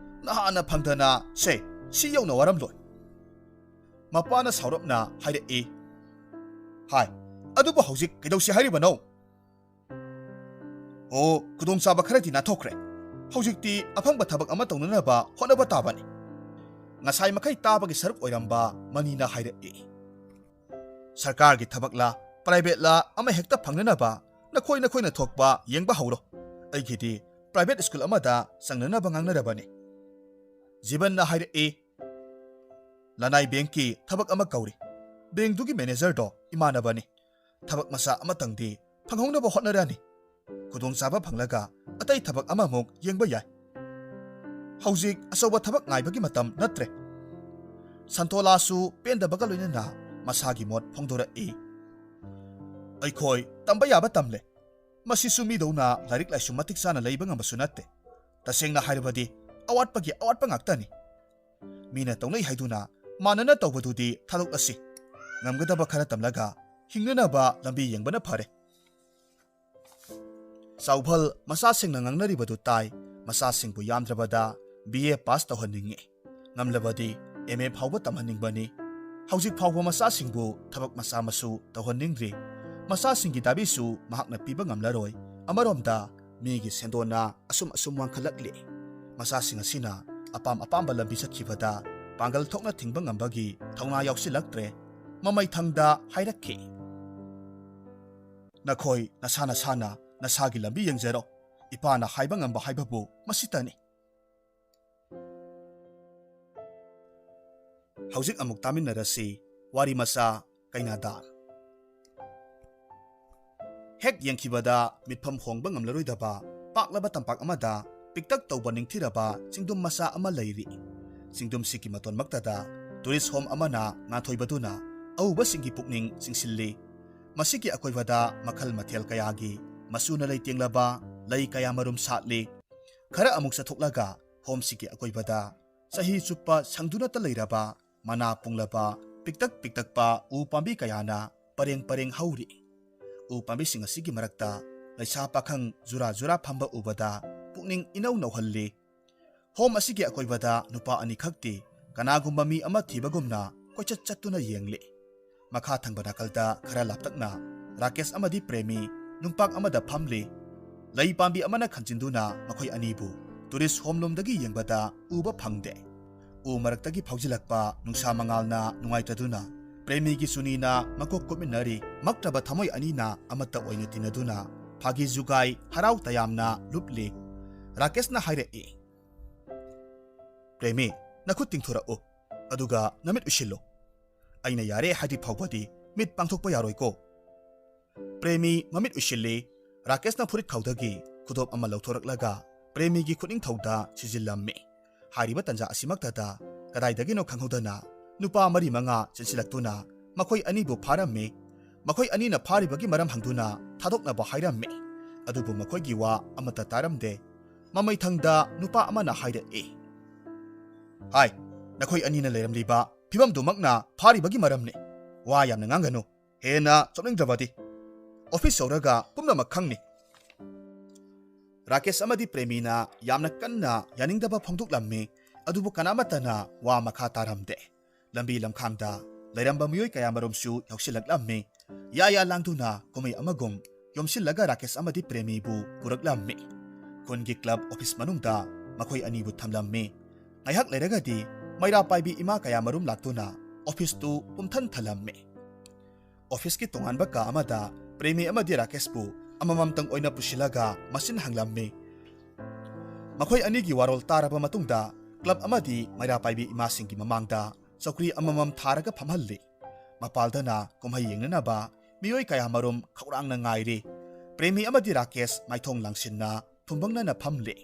ꯅꯍꯥꯟꯅ ꯐꯪꯗꯅ ꯁꯦ ꯁꯤ ꯌꯧꯅ ꯋꯥꯔꯝꯂꯣꯏ꯫" ꯃꯄꯥꯅ ꯁꯥꯎꯔꯞꯅ ꯍꯥꯏꯔꯛꯏ, "ꯍꯥꯏ, ꯑꯗꯨꯕꯨ ꯍꯧꯖꯤꯛ ꯀꯩꯗꯧꯁꯤ ꯍꯥꯏꯔꯤꯕꯅꯣ?" "ꯑꯣ, ꯈꯨꯗꯣꯡꯆꯥꯕ ꯈꯔꯗꯤ ꯅꯥꯟꯊꯣꯛꯈ꯭ꯔꯦ꯫ ꯍꯧꯖꯤꯛꯇꯤ ꯑꯐꯪꯕ ꯊꯕꯛ ꯑꯃ ꯇꯧꯅꯅꯕ ꯍꯣꯠꯅꯕ ꯇꯥꯕꯅꯤ꯫" ꯉꯁꯥꯏ ꯃꯈꯩ ꯇꯥꯕꯒꯤ ꯁꯔꯨꯛ ꯑꯣꯏꯔꯝꯕ ꯃꯅꯤꯅ ꯍꯥꯏꯔꯛꯏ, "ꯁꯔꯀꯥꯔꯒꯤ ꯊꯕꯛꯂꯥ ꯄ꯭ꯔꯥꯏꯚꯦꯠꯂꯥ ꯑꯃ ꯍꯦꯛꯇ ꯐꯪꯅꯅꯕ ꯅꯈꯣꯏ ꯅꯈꯣꯏꯅ ꯊꯣꯛꯄ ꯌꯦꯡꯕ ꯍꯧꯔꯣ꯫ ꯑꯩꯒꯤꯗꯤ ꯄ꯭ꯔꯥꯏꯚꯦꯠ ꯁ꯭ꯀꯨꯜ ꯑꯃꯗ ꯆꯪꯅꯅꯕ ꯉꯥꯡꯅꯔꯕꯅꯤ꯫ ꯖꯤꯕꯟꯅ ꯍꯥꯏꯔꯛꯏ, "ꯂꯅꯥꯏ ꯕꯦꯡꯛꯀꯤ ꯊꯕꯛ ꯑꯃ ꯀꯧꯔꯤ꯫ ꯕꯦꯡꯛꯇꯨꯒꯤ ꯃꯦꯅꯦꯖꯔꯗꯣ ꯏꯃꯥꯟꯅꯕꯅꯤ꯫ ꯊꯕꯛ ꯃꯆꯥ ꯑꯃꯇꯪꯗꯤ ꯐꯪꯍꯧꯅꯕ ꯍꯣꯠꯅꯔꯅꯤ꯫ ꯈꯨꯗꯣꯡꯆꯥꯕ ꯐꯪꯂꯒ ꯑꯇꯩ ꯊꯕꯛ ꯑꯃꯃꯨꯛ ꯌꯦꯡꯕ ꯌꯥꯏ꯫ ꯍꯧꯖꯤꯛ ꯑꯆꯧꯕ ꯊꯕꯛ ꯉꯥꯏꯕꯒꯤ ꯃꯇꯝ ꯅꯠꯇ꯭ꯔꯦ"꯫ ꯁꯟꯇꯣꯂꯥꯁꯨ ꯄꯦꯟꯗꯕꯒ ꯂꯣꯏꯅꯅ ꯃꯁꯥꯒꯤ ꯃꯣꯠ ꯐꯣꯡꯗꯣꯔꯛꯏ, "ꯑꯩꯈꯣꯏ ꯇꯝꯕ ꯌꯥꯕ ꯇꯝꯂꯦ꯫ ꯃꯁꯤꯁꯨ ꯃꯤꯗꯧꯅ ꯂꯥꯏꯔꯤꯛ ꯂꯥꯏꯁꯨ ꯃꯇꯤꯛ ꯆꯥꯅ ꯂꯩꯕ ꯉꯝꯕꯁꯨ ꯅꯠꯇꯦ꯫ ꯇꯁꯦꯡꯅ ꯍꯥꯏꯔꯕꯗꯤ ꯑꯋꯥꯠꯄꯒꯤ ꯑꯋꯥꯠꯄ ꯉꯥꯛꯇꯅꯤ꯫ ꯃꯤꯅ ꯇꯧꯅꯩ ꯍꯥꯏꯗꯨꯅ ꯃꯥꯟꯅꯅ ꯇꯧꯕꯗꯨꯗꯤ ꯊꯥꯗꯣꯛꯂꯁꯤ꯫ ꯉꯝꯒꯗꯕ ꯈꯔ ꯇꯝꯂꯒ ꯍꯤꯡꯅꯅꯕ ꯂꯝꯕꯤ ꯌꯦꯡꯕꯅ ꯐꯔꯦ"꯫ ꯆꯥꯎꯚꯜ ꯃꯆꯥꯁꯤꯡꯅ ꯉꯥꯡꯅꯔꯤꯕꯗꯨ ꯇꯥꯏ꯫ ꯃꯆꯥꯁꯤꯡꯕꯨ ꯌꯥꯝꯗ꯭ꯔꯕꯗ ꯕꯤ ꯑꯦ ꯄꯥꯁ ꯇꯧꯍꯟꯅꯤꯡꯏ꯫ ꯉꯝꯂꯕꯗꯤ ꯑꯦꯝ ꯑꯦ ꯐꯥꯎꯕ ꯇꯝꯍꯟꯅꯤꯡꯕꯅꯤ꯫ ꯍꯧꯖꯤꯛ ꯐꯥꯎꯕ ꯃꯆꯥꯁꯤꯡꯕꯨ ꯊꯕꯛ ꯃꯆꯥ ꯃꯁꯨ ꯇꯧꯍꯟꯅꯤꯡꯗ꯭ꯔꯤ꯫ ꯃꯆꯥꯁꯤꯡꯒꯤ ꯗꯥꯕꯤꯁꯨ ꯃꯍꯥꯛꯅ ꯄꯤꯕ ꯉꯝꯂꯔꯣꯏ꯫ ꯑꯃꯔꯣꯝꯗ ꯃꯤꯒꯤ ꯁꯦꯟꯗꯣꯟꯅ ꯑꯁꯨꯝ ꯑꯁꯨꯝ ꯋꯥꯡꯈꯠꯂꯛꯂꯤ꯫ ꯃꯆꯥꯁꯤꯡ ꯑꯁꯤꯅ ꯑꯄꯥꯝ ꯑꯄꯥꯝꯕ ꯂꯝꯕꯤ ꯆꯠꯈꯤꯕꯗ ꯄꯥꯡꯒꯜ ꯊꯣꯛꯅ ꯊꯤꯡꯕ ꯉꯝꯕꯒꯤ ꯊꯧꯅꯥ ꯌꯥꯎꯁꯤꯜꯂꯛꯇ꯭ꯔꯦ꯫ ꯃꯃꯩꯊꯪꯗ ꯍꯥꯏꯔꯛꯈꯤ, "ꯅꯈꯣꯏ ꯅꯁꯥ ꯅꯁꯥꯅ ꯅꯁꯥꯒꯤ ꯂꯝꯕꯤ ꯌꯦꯡꯖꯔꯣ꯫ ꯏꯄꯥꯅ ꯍꯥꯏꯕ ꯉꯝꯕ ꯍꯥꯏꯕꯕꯨ ꯃꯁꯤꯇꯅꯤ"꯫ ꯍꯧꯖꯤꯛ ꯑꯃꯨꯛ ꯇꯥꯃꯤꯟꯅꯔꯁꯤ ꯋꯥꯔꯤ ꯃꯆꯥ ꯀꯩꯅꯥꯗꯥꯟ꯫ ꯍꯦꯛ ꯌꯦꯡꯈꯤꯕꯗ ꯃꯤꯠꯐꯝ ꯍꯣꯡꯕ ꯉꯝꯂꯔꯣꯏꯗꯕ ꯄꯥꯛꯂꯕ ꯇꯝꯄꯥꯛ ꯑꯃꯗ ꯄꯤꯛꯇꯛ ꯇꯧꯕ ꯅꯤꯡꯊꯤꯔꯕ ꯆꯤꯡꯗꯨꯝ ꯃꯆꯥ ꯑꯃ ꯂꯩꯔꯤ꯫ ꯆꯤꯡꯗꯨꯝꯁꯤꯒꯤ ꯃꯇꯣꯟꯃꯛꯇꯗ ꯇꯨꯔꯤꯁ ꯍꯣꯝ ꯑꯃꯅ ꯉꯥꯟꯊꯣꯏꯕꯗꯨꯅ ꯑꯎꯕꯁꯤꯡꯒꯤ ꯄꯨꯛꯅꯤꯡ ꯆꯤꯡꯁꯤꯜꯂꯤ꯫ ꯃꯁꯤꯒꯤ ꯑꯀꯣꯏꯕꯗ ꯃꯈꯜ ꯃꯊꯦꯜ ꯀꯌꯥꯒꯤ ꯃꯆꯨꯅ ꯂꯩꯇꯦꯡꯂꯕ ꯂꯩ ꯀꯌꯥ ꯃꯔꯨꯝ ꯁꯥꯠꯂꯤ꯫ ꯈꯔ ꯑꯃꯨꯛ ꯆꯠꯊꯣꯛꯂꯒ ꯍꯣꯝꯁꯤꯒꯤ ꯑꯀꯣꯏꯕꯗ ꯆꯍꯤ ꯆꯨꯞꯄ ꯁꯪꯗꯨꯅꯇ ꯂꯩꯔꯕ ꯃꯅꯥ ꯄꯨꯡꯂꯕ ꯄꯤꯛꯇꯛ ꯄꯤꯛꯇꯛꯄ ꯎ ꯄꯥꯝꯕꯤ ꯀꯌꯥꯅ ꯄꯔꯦꯡ ꯄꯔꯦꯡ ꯍꯧꯔꯤ꯫ ꯎ ꯄꯥꯝꯕꯤꯁꯤꯡ ꯑꯁꯤꯒꯤ ꯃꯔꯛꯇ ꯂꯩꯁꯥ ꯄꯥꯈꯪ ꯖꯨꯔꯥ ꯖꯨꯔꯥ ꯐꯝꯕ ꯎꯕꯗ ꯄꯨꯛꯅꯤꯡ ꯏꯅꯧ ꯅꯧꯍꯜꯂꯤ꯫ ꯍꯣꯝ ꯑꯁꯤꯒꯤ ꯑꯀꯣꯏꯕꯗ ꯅꯨꯄꯥ ꯑꯅꯤꯈꯛꯇꯤ ꯀꯅꯥꯒꯨꯝꯕ ꯃꯤ ꯑꯃ ꯊꯤꯕꯒꯨꯝꯅ ꯀꯣꯏꯆꯠ ꯆꯠꯇꯨꯅ ꯌꯦꯡꯂꯤ꯫ ꯃꯈꯥ ꯊꯪꯕ ꯅꯥꯀꯜꯗ ꯈꯔ ꯂꯥꯞꯇꯛꯅ ꯔꯥꯀꯦꯁ ꯑꯃꯗꯤ ꯄ꯭ꯔꯦꯃꯤ ꯅꯨꯡꯄꯥꯛ ꯑꯃꯗ ꯐꯝꯂꯤ꯫ ꯂꯩ ꯄꯥꯝꯕꯤ ꯑꯃꯅ ꯈꯟꯖꯤꯟꯗꯨꯅ ꯃꯈꯣꯏ ꯑꯅꯤꯕꯨ ꯇꯨꯔꯤꯁ ꯍꯣꯝ ꯂꯣꯝꯗꯒꯤ ꯌꯦꯡꯕꯗ ꯎꯕ ꯐꯪꯗꯦ꯫ ꯎ ꯃꯔꯛꯇꯒꯤ ꯐꯥꯎꯖꯤꯜꯂꯛꯄ ꯅꯨꯡꯁꯥ ꯃꯉꯥꯜꯅ ꯅꯨꯡꯉꯥꯏꯇꯗꯨꯅ ꯄ꯭ꯔꯦꯃꯤꯒꯤ ꯆꯨꯅꯤꯅ ꯃꯀꯣꯛ ꯀꯨꯞꯃꯤꯟꯅꯔꯤ꯫ ꯃꯛꯇꯕ ꯊꯃꯣꯏ ꯑꯅꯤꯅ ꯑꯃꯠꯇ ꯑꯣꯏꯅ ꯇꯤꯟꯅꯗꯨꯅ ꯐꯥꯒꯤ ꯖꯨꯒꯥꯏ, ꯍꯔꯥꯎ ꯇꯌꯥꯝꯅ ꯂꯨꯞꯂꯤ꯫ ꯔꯥꯀꯦꯁꯅ ꯍꯥꯏꯔꯛꯏ, "ꯄ꯭ꯔꯦꯃꯤ, ꯅꯈꯨꯠ ꯇꯤꯡꯊꯣꯔꯛꯎ, ꯑꯗꯨꯒ ꯅꯃꯤꯠ ꯎꯏꯁꯤꯜꯂꯨ꯫" ꯑꯩꯅ ꯌꯥꯔꯦ ꯍꯥꯏꯗ꯭ꯔꯤ ꯐꯥꯎꯕꯗꯤ ꯃꯤꯠ ꯄꯥꯡꯊꯣꯛꯄ ꯌꯥꯔꯣꯏꯀꯣ꯫ ꯄ꯭ꯔꯦꯃꯤ ꯃꯃꯤꯠ ꯎꯏꯁꯤꯜꯂꯤ꯫ ꯔꯥꯀꯦꯁꯅ ꯐꯨꯔꯤꯠ ꯈꯥꯎꯗꯒꯤ ꯈꯨꯗꯣꯞ ꯑꯃ ꯂꯧꯊꯣꯔꯛꯂꯒ ꯄ꯭ꯔꯦꯃꯤꯒꯤ ꯈꯨꯠꯅꯤꯡꯊꯧꯗ ꯁꯤꯖꯤꯜꯂꯝꯃꯤ꯫ ꯍꯥꯏꯔꯤꯕ ꯇꯟꯖꯥ ꯑꯁꯤꯃꯛꯇꯗ ꯀꯗꯥꯏꯗꯒꯤꯅꯣ ꯈꯪꯍꯧꯗꯅ ꯅꯨꯄꯥ ꯃꯔꯤ ꯃꯉꯥ ꯆꯦꯟꯁꯤꯜꯂꯛꯇꯨꯅ ꯃꯈꯣꯏ ꯑꯅꯤꯕꯨ ꯐꯥꯔꯝꯃꯤ꯫ ꯃꯈꯣꯏ ꯑꯅꯤꯅ ꯐꯥꯔꯤꯕꯒꯤ ꯃꯔꯝ ꯍꯪꯗꯨꯅ ꯊꯥꯗꯣꯛꯅꯕ ꯍꯥꯏꯔꯝꯃꯤ꯫ ꯑꯗꯨꯕꯨ ꯃꯈꯣꯏꯒꯤ ꯋꯥ ꯑꯃꯠꯇ ꯇꯥꯔꯝꯗꯦ꯫ ꯃꯃꯩꯊꯪꯗ ꯅꯨꯄꯥ ꯑꯃꯅ ꯍꯥꯏꯔꯛꯏ, "ꯍꯥꯏ, ꯅꯈꯣꯏ ꯑꯅꯤꯅ ꯂꯩꯔꯝꯂꯤꯕ ꯐꯤꯕꯝꯗꯨꯃꯛꯅ ꯐꯥꯔꯤꯕꯒꯤ ꯃꯔꯝꯅꯤ꯫ ꯋꯥ ꯌꯥꯝꯅ ꯉꯥꯡꯒꯅꯨ꯫ ꯍꯦꯟꯅ ꯆꯣꯞꯅꯤꯡꯗ꯭ꯔꯕꯗꯤ ꯑꯣꯐꯤꯁ ꯌꯧꯔꯒ ꯄꯨꯝꯅꯃꯛ ꯈꯪꯅꯤ꯫" ꯔꯥꯀꯦꯁ ꯑꯃꯗꯤ ꯄ꯭ꯔꯦꯃꯤꯅ ꯌꯥꯝꯅ ꯀꯟꯅ ꯌꯥꯅꯤꯡꯗꯕ ꯐꯣꯡꯗꯣꯛꯂꯝꯃꯤ, ꯑꯗꯨꯕꯨ ꯀꯅꯥꯃꯠꯇꯅ ꯋꯥ ꯃꯈꯥ ꯇꯥꯔꯝꯗꯦ꯫ ꯂꯝꯕꯤ ꯂꯝꯈꯥꯡꯗ ꯂꯩꯔꯝꯕ ꯃꯤꯑꯣꯏ ꯀꯌꯥꯃꯔꯨꯝꯁꯨ ꯌꯥꯎꯁꯤꯜꯂꯛꯂꯝꯃꯤ꯫ ꯌꯥ ꯌꯥ ꯂꯥꯡꯗꯨꯅ ꯀꯨꯝꯍꯩ ꯑꯃꯒꯨꯝ ꯌꯣꯝꯁꯤꯜꯂꯒ ꯔꯥꯀꯦꯁ ꯑꯃꯗꯤ ꯄ꯭ꯔꯦꯃꯤꯕꯨ ꯄꯨꯔꯛꯂꯝꯃꯤ꯫ ꯈꯨꯟꯒꯤ ꯀ꯭ꯂꯕ ꯑꯣꯐꯤꯁ ꯃꯅꯨꯡꯗ ꯃꯈꯣꯏ ꯑꯅꯤꯕꯨ ꯊꯝꯂꯝꯃꯤ꯫ ꯉꯥꯏꯍꯥꯛ ꯂꯩꯔꯒꯗꯤ ꯃꯩꯔꯥ ꯄꯥꯏꯕꯤ ꯏꯃꯥ ꯀꯌꯥꯃꯔꯨꯝ ꯂꯥꯛꯇꯨꯅ ꯑꯣꯐꯤꯁꯇꯨ ꯄꯨꯝꯊꯟ ꯊꯜꯂꯝꯃꯤ꯫ ꯑꯣꯐꯤꯁꯀꯤ ꯇꯣꯉꯥꯟꯕ ꯀꯥ ꯑꯃꯗ ꯄ꯭ꯔꯦꯃꯤ ꯑꯃꯗꯤ ꯔꯥꯀꯦꯁꯄꯨ ꯑꯃꯃꯝꯇꯪ ꯑꯣꯏꯅ ꯄꯨꯁꯤꯜꯂꯒ ꯃꯆꯤꯟ ꯍꯪꯂꯝꯃꯤ꯫ ꯃꯈꯣꯏ ꯑꯅꯤꯒꯤ ꯋꯥꯔꯣꯜ ꯇꯥꯔꯕ ꯃꯇꯨꯡꯗ ꯀ꯭ꯂꯕ ꯑꯃꯗꯤ ꯃꯩꯔꯥ ꯄꯥꯏꯕꯤ ꯏꯃꯥꯁꯤꯡꯒꯤ ꯃꯃꯥꯡꯗ ꯆꯧꯀ꯭ꯔꯤ ꯑꯃꯃꯝ ꯊꯥꯔꯒ ꯐꯝꯍꯜꯂꯤ꯫ ꯃꯄꯥꯜꯗꯅ ꯀꯨꯝꯍꯩ ꯌꯦꯡꯅꯅꯕ ꯃꯤꯑꯣꯏ ꯀꯌꯥꯃꯔꯨꯝ ꯈꯧꯔꯥꯡꯅ ꯉꯥꯏꯔꯤ꯫ ꯄ꯭ꯔꯦꯃꯤ ꯑꯃꯗꯤ ꯔꯥꯀꯦꯁ ꯃꯥꯏꯊꯣꯡ ꯂꯥꯡꯁꯤꯟꯅ ꯊꯨꯝꯕꯪꯅꯅ ꯐꯝꯂꯤ꯫